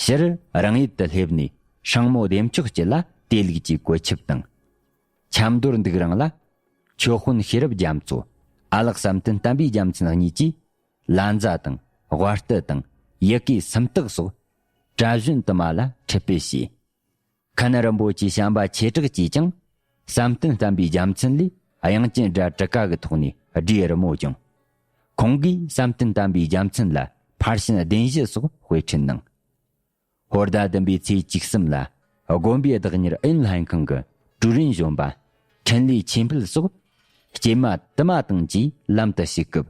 ཕྱིར་རང་ཡུལ་དུ་སླེབས་ནས་སྲིང་མོ་བདེ་མཆོག་སྤྱི་ལ་དེ་ལུགས་ཀྱི་བཀོད་ཁྱབ་དང་། ཆབ་མདོར་འདུག་རིང་ལ། ཆོས་དཔོན་ཤེས་རབ་རྒྱ་མཚོ། ཨ་ལགས་བསམ་གཏན་བསྟན་པའི་རྒྱལ་མཚན་གཉིས་ཀྱིས། ལ་མཛའ་དང་དབའ་རྟུལ་དང་ཡི་གེ་སུམ་རྟགས་སོགས་གྲྭ་གཞོན་དུ་མ་ལ་ཁྲིད་སྤེལ་བྱས། མཁན་རིན་པོ་ཆེ་བྱམས་པ་ཆོས་གྲགས་ཀྱིས་ཀྱང་བསམ་གཏན་བསྟན་པའི་རྒྱལ་མཚན་ལས་དབྱངས་ཅན་སྒྲ་དྲུག་ཀ་གི་ཐོག་ནས་སྒྲའི་རི་མོ་བསྐྱངས། ཁོང་གིས་བསམ་གཏན་བསྟན་པའི་རྒྱལ་མཚན་ལ་ཕར་ཕྱིན་བདེན་བཞི་སོགས་དཔེ་ཁྲིད་གནང་། ཧོར་ཟླ་བདུན་པའི་ཚེས་བཅུ་གསུམ་ལ་དགོན་པའི་བདག་གཉེར་ཨེན་ལྷན་ཁང་གི་ཀྲུའུ་རིན་གཞོན་པ་འཕྲིན་ལས་ཆོས་འཕེལ་སོགས་སྐྱེས་མ་དུ་མ་དང་བཅས་ལམ་དུ་ཞུགས་སྐབས།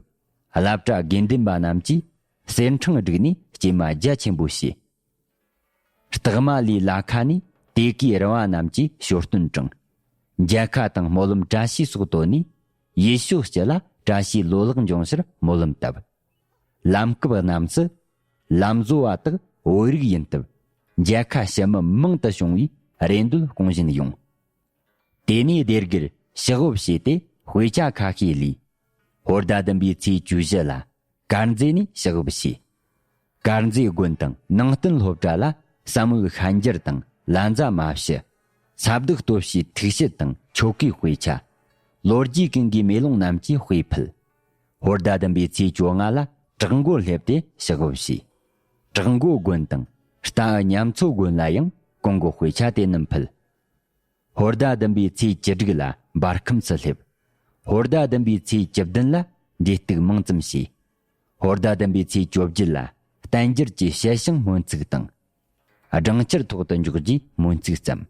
བླ་གྲྭ་དགེ་འདུན་པ་རྣམས་ཀྱིས་གསེར་ཕྲེང་བསྒྲིགས་ནས་སྐྱེས་མ་རྒྱ་ཆེན་པོ་བྱས། སྟག་མ་ལའི་ལ་ཁ་ནས་དེ་གའི་རུ་བ་རྣམས་ཀྱིས་ཞོ་སྟོན་དྲངས། མཇལ་ཁ་དང་སྨོན་ལམ་བཀྲ་ཤིས་སོགས་བཏོན་ནས། ཡུལ་ཕྱོགས་སྤྱི་ལ་བཀྲ་ཤིས་ལོ་ལེགས་འབྱུང་ཕྱིར་སྨོན་ལམ་བཏབ། ལམ་སྐབས་རྣམས་སུ། ལམ་བཟོ་བ་དག་བོད་རིགས་ཡིན་སྟབས། མཇལ་ཁ་ཞུ་མི་མང་དུ་བྱུང་བས་རེ་འདོད་སྐོང་བཞིན་ཡོང་། དེ་ནས་སྡེ་དགེར་ཕྱག་དབུ་བྱས་ཏེ་དཔེ་ཆ་ཁ་ཤས་ལས། ཧོར་ཟླ་བདུན་པའི་ཚེས་བཅུ་བཞི་ལ་དཀར་མཛེས་ནས་ཕྱག་དབུ་བྱས། དཀར་མཛེས་དགོན་དང་ནང་བསྟན་སློབ་གྲྭ་ལ་བསམ་ཡས་ཤན་སྦྱར་དང་ལ་མཛའ་མ་ཕྱི། ས་བདག་སྟོབས་ཤེས་ཐུགས་བཤད་དང་ཆོ་གའི་དཔེ་ཆ། ལོ་རྒྱུས་ཀུན་གྱི་མེ་ལོང་རྣམས་ཀྱི་དཔེ་ཕུལ། ཧོར་ཟླ་བདུན་པའི་ཚེས་བཅོ་ལྔ་ལ་ བྲག་མགོར་སླེབས་ཏེ་ཞབས་དབུ་ཕྱིས། བྲག་མགོ་དགོན་དང་རྟ་ཉམས་མཚོ་དགོན་ལ་ཡང་གོང་གི་དཔེ་ཆ་དེ་རྣམས་ཕུལ། ཧོར་ཟླ་བདུན་པའི་ཚེས་བཅུ་དྲུག་ལ་འབར་ཁམས་སུ་སླེབས། ཧོར་ཟླ་བདུན་པའི་ཚེས་བཅུ་བདུན་ལ་འབྲེལ་གཏུག་མང་ཙམ་བྱས། ཧོར་ཟླ་བདུན་པའི་ཚེས་བཅོ་བརྒྱད་ལ་བསྟན་འགྱུར་གྱི་ཞལ་བྱང་སྨོན་ཚིག་དང་། སྦྲང་ཆར་ཐོག་ཏུ་འཇོག་རྒྱུའི་སྨོན་ཚིག་བརྩམས།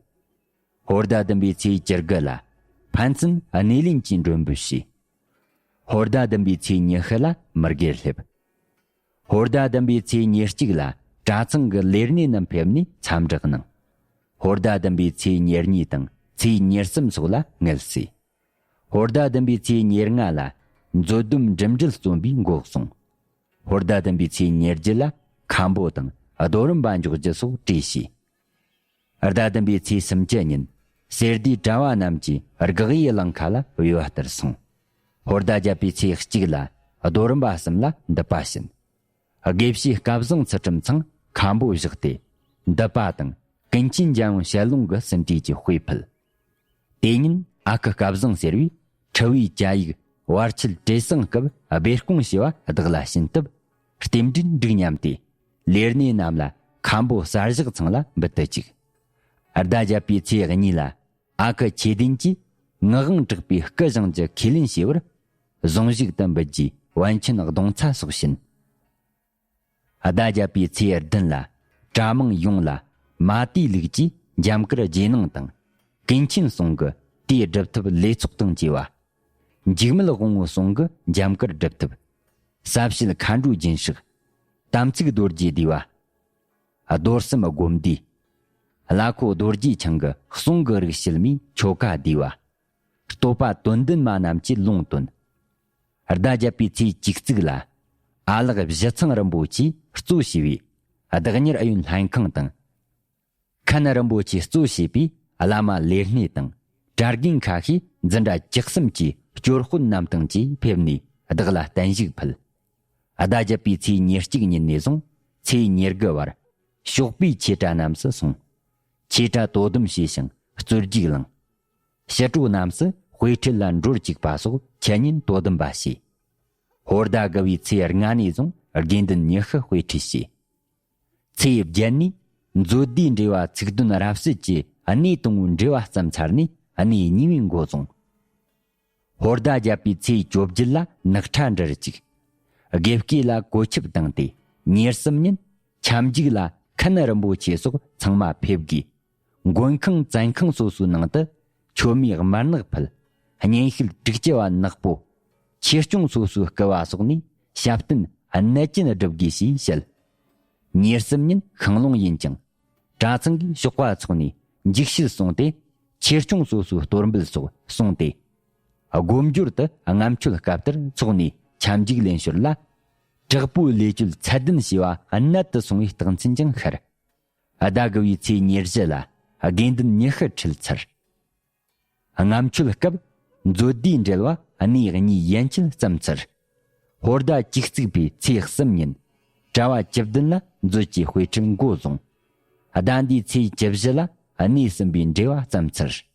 ཧོར་ཟླ་བདུན་པའི་ཚེས་བཅུ་དགུ་ལ་ཕན་ཚུན་གནས་ལེན་གྱི་མགྲོན་འབོད་བྱས། ཧོར་ཟླ་བདུན་པའི་ཚེས་ཉི་ཤུ་ལ་མི་དགེར་སླེབས། ཧོར་ཟླ་བདུན་པའི་ཚེས་ཉེར་གཅིག་ལ་གྲྭ་ཚང་གི་ལས་སྣེ་རྣམས་ཕེབས་ནས་འཚམས་འདྲི་གནང་། ཧོར་ཟླ་བདུན་པའི་ཚེས་ཉེར་གཉིས་དང་ཚེས་ཉེར་གསུམ་སོགས་ལ་མངལ་གསོས། ཧོར་ཟླ་བདུན་པའི་ཚེས་ཉེར་ལྔ་ལ་མཛོད་བསྡོམས་འགྲིམ་འགྲུལ་རྩོམ་པའི་འགོ་བཟུང་། ཧོར་ཟླ་བདུན་པའི་ཚེས་ཉེར་བརྒྱད་ལ་མཁན་པོ་དང་རྡོ་རིང་པ་འཇོག་རྒྱུ་སོགས་གྲོས་བྱས། ཟླ་བདུན་པའི་ཚེས་སུམ་ཅུ་ཉིན་གསེར་སྡེའི་གྲྭ་བ་རྣམས་ཀྱིས་དགག་དབྱེ་གླིང་ཁ་ལ་འོས་པ་ལྟར་སོང་། ཧོར་ཟླ་བརྒྱད་པའི་ཚེས་གཅིག་ལ་རྡོ་རིང་པ་གསུམ་ལ་འདུད་པ་བྱིན། དགེ་བཤེས་སྐལ་བཟང་ཚུལ་ཁྲིམས་ཚང་མཁན་པོ་བཞག་སྟེ་འདུད་པ་དང་ཀུན་མཁྱེན་འཇམ་དབྱངས་ཞལ་ལུང་གི་ཟིན་བྲིས་ཀྱི་དཔེ་ཕུལ། དེ་ཉིན་ཨ་ཁུ་སྐལ་བཟང་ཟེར་བས་ཁྲི་བའི་བཅའ་ཡིག་བར་ཆད་བྲེ་སྲང་སྐབས་སྦས་སྐུང་བྱས་པ་བདག་ལ་བྱིན་སྟབས་རྟེན་འབྲེལ་འགྲིག་སྙམ་སྟེ། ལས་སྣེ་རྣམས་ལ་མཁན་པོ་གསར་བཞག་ཚང་ལ་འབུལ་དུ་བཅུག། ཟླ་བརྒྱད་པའི་ཚེས་གཉིས་ལ་ཨ་ཁུ་ཆོས་ལྡན་གྱིས་ངག་དབང་གྲགས་པའི་སྐུ་བཞེངས་ཀྱི་ཁས་ལེན་བྱས་པར་གཟུངས་གཞུག་ཏུ་འབུལ་རྒྱུའི་པཎ་ཆེན་གདུང་ཚ་སོགས་བྱིན། ཟླ་བརྒྱད་པའི་ཚེས་བདུན་ལ་གྲྭ་མང་ཡོངས་ལ་མ་དེའི་ལུགས་ཀྱིས་འཇམ་དཀར་རྗེས་གནང་དང་ཀུན་མཁྱེན་གསུམ་གྱི་དེའི་སྒྲུབ་ཐབས་ལས་ཚོགས་དང་བཅས་པ། འཇིགས་མེད་དབང་པོ་གསུམ་གྱི་འཇམ་དཀར་སྒྲུབ་ཐབས། ཟབ་བཤད་མཁའ་འགྲོའི་རྒྱུན་ཕྱག། དམ་ཚིག་རྡོ་རྗེའི་བསྡུས་པ། རྡོར་གསུམ་སྒོམ་བསྡུས། བླ་ཁོ་རྡོ་རྗེ་འཆང་གི་གསུང་གི་རིགས་བཤད་མའི་ཆོ་ག་བསྡུས་པ། བསྟོད་པ་དོན་ལྡན་མ་རྣམས་ཀྱི་ལུང་བསྟན། ཟླ་བརྒྱད་པའི་ཚེས་བཅུ་གཅིག་ལ་ཨ་ལགས་གཞི་ཚང་རིན་པོ་ཆེས་གཙོ་བྱས་པའི་བདག་གཉེར་ཨུ་ཡོན་ལྷན་ཁང་དང་། མཁན་རིན་པོ་ཆེས་གཙོ་བྱས་པའི་བླ་མ་ལས་སྣེ་དང་གྲྭ་རྒན་ཁ་ཤས་འཛིན་གྲྭ་བཅུ་གསུམ་གྱི་སྐྱོར་དཔོན་རྣམས་དང་བཅས་ཕེབས་ནས་བདག་ལ་བརྟན་བཞུགས་ཕུལ། ཟླ་བརྒྱད་པའི་ཚེས་ཉེར་གཅིག་ཉིན་ནས་བཟུང་ཚེས་ཉེར་དགུ་བར་ཞོགས་པའི་ཆོས་གྲྭ་རྣམས་སུ་སོང་། ཆོས་གྲྭ་དོ་དམ་བྱས་ཤིང་རྩོད་རྒྱུགས་བླངས། ཕྱི་དྲོ་རྣམས་སུ་དཔེ་ཁྲིད་ལ་འགྲོར་བཅུག་པ་སོགས་འཆད་ཉན་དོ་དམ་པ་བྱས། ཧོར་ཟླ་དགུ་བའི་ཚེས་ལྔ་ནས་བཟུང་དགེ་འདུན་ཉི་ཤུ་དཔེ་ཁྲིད་བྱས། ཚེས་བརྒྱད་ནས་མཛོད་བསྡུས་འགྲེལ་བ་ཚིག་དོན་རབ་གསལ་གྱི་གནས་དང་པོའི་འགྲེལ་བ་བརྩམས་ཚར་ནས་གནས་གཉིས་པའི་འགོ་བཟུང་། ཧོར་ཟླ་བརྒྱད་པའི་ཚེས་བཅོ་བརྒྱད་ལ་ནག་ཁྲ་འབྲུར་བཅུག། དགེ་བསྐོས་ལ་གོ་ཁྱབ་བཏང་སྟེ་ཉེར་གསུམ་ཉིན་ཁྱབ་འཇུག་ལ་མཁན་རིན་པོ་ཆེ་སོགས་ཚང་མ་ཕེབས་དགོས། མགོན་ཁང་བཙན་ཁང་སོ་སོའི་ནང་དུ་མཆོད་མེ་དམར་ནག་ཕུལ། སྙན་ཤལ་དྲུག་ཅུ་བ་ནག་པོ། ཆོས་སྐྱོང་སོ་སོའི་སྐུ་བ་སོགས་ནས་ཞབས་བརྟན་གནད་ཅན་བསྒྲུབ་དགོས་ཞེས་བཤད། ཉེར་གསུམ་ཉིན་ཤིང་ལུང་ཡིན་ཀྱང་། གྲྭ་ཚང་གིས་ཞོགས་པ་ཚོགས་ནས་འཇིགས་བྱེད་གསུངས་ཏེ། ཆོས་སྐྱོང་སོ་སོའི་གཏོར་འབུལ་སོགས་གསུངས་ཏེ། དགོས་འབྱོར་དུ་ལྔ་མཆོད་སྐབས་ལྟར་ཚོགས་ནས་ཁྱབ་འཇུག་ལེན་ཞོར་ལ། དྲག་པོའི་ལས་བཅོལ་ཚད་ལྡན་བྱས་པ་གནད་དུ་སོང་བའི་རྟགས་མཚན་ཀྱང་ཤར། ཟླ་དགུ་བའི་ཚེས་ཉེར་བཞི་ལ་དགེ་འདུན་ཉི་ཤུ་ཁྲིད་ཚར། ལྔ་མཆོད་སྐབས་མཛོད་བསྡུས་འགྲེལ་བ་གནས་གཉིས་ཡན་ཆད་བརྩམས་ཚར། ཧོར་ཟླ་བཅུ་གཅིག་པའི་ཚེས་གསུམ་ཉིན་གྲྭ་བ་བཅུ་བདུན་ལ་མཛོད་ཀྱི་དཔེ་ཁྲིད་འགོ་བཟུང་། ཟླ་འདིའི་ཚེས་བཅུ་བཞི་ལ་གནས་གསུམ་པའི་འགྲེལ་བ་བརྩམས་ཚར།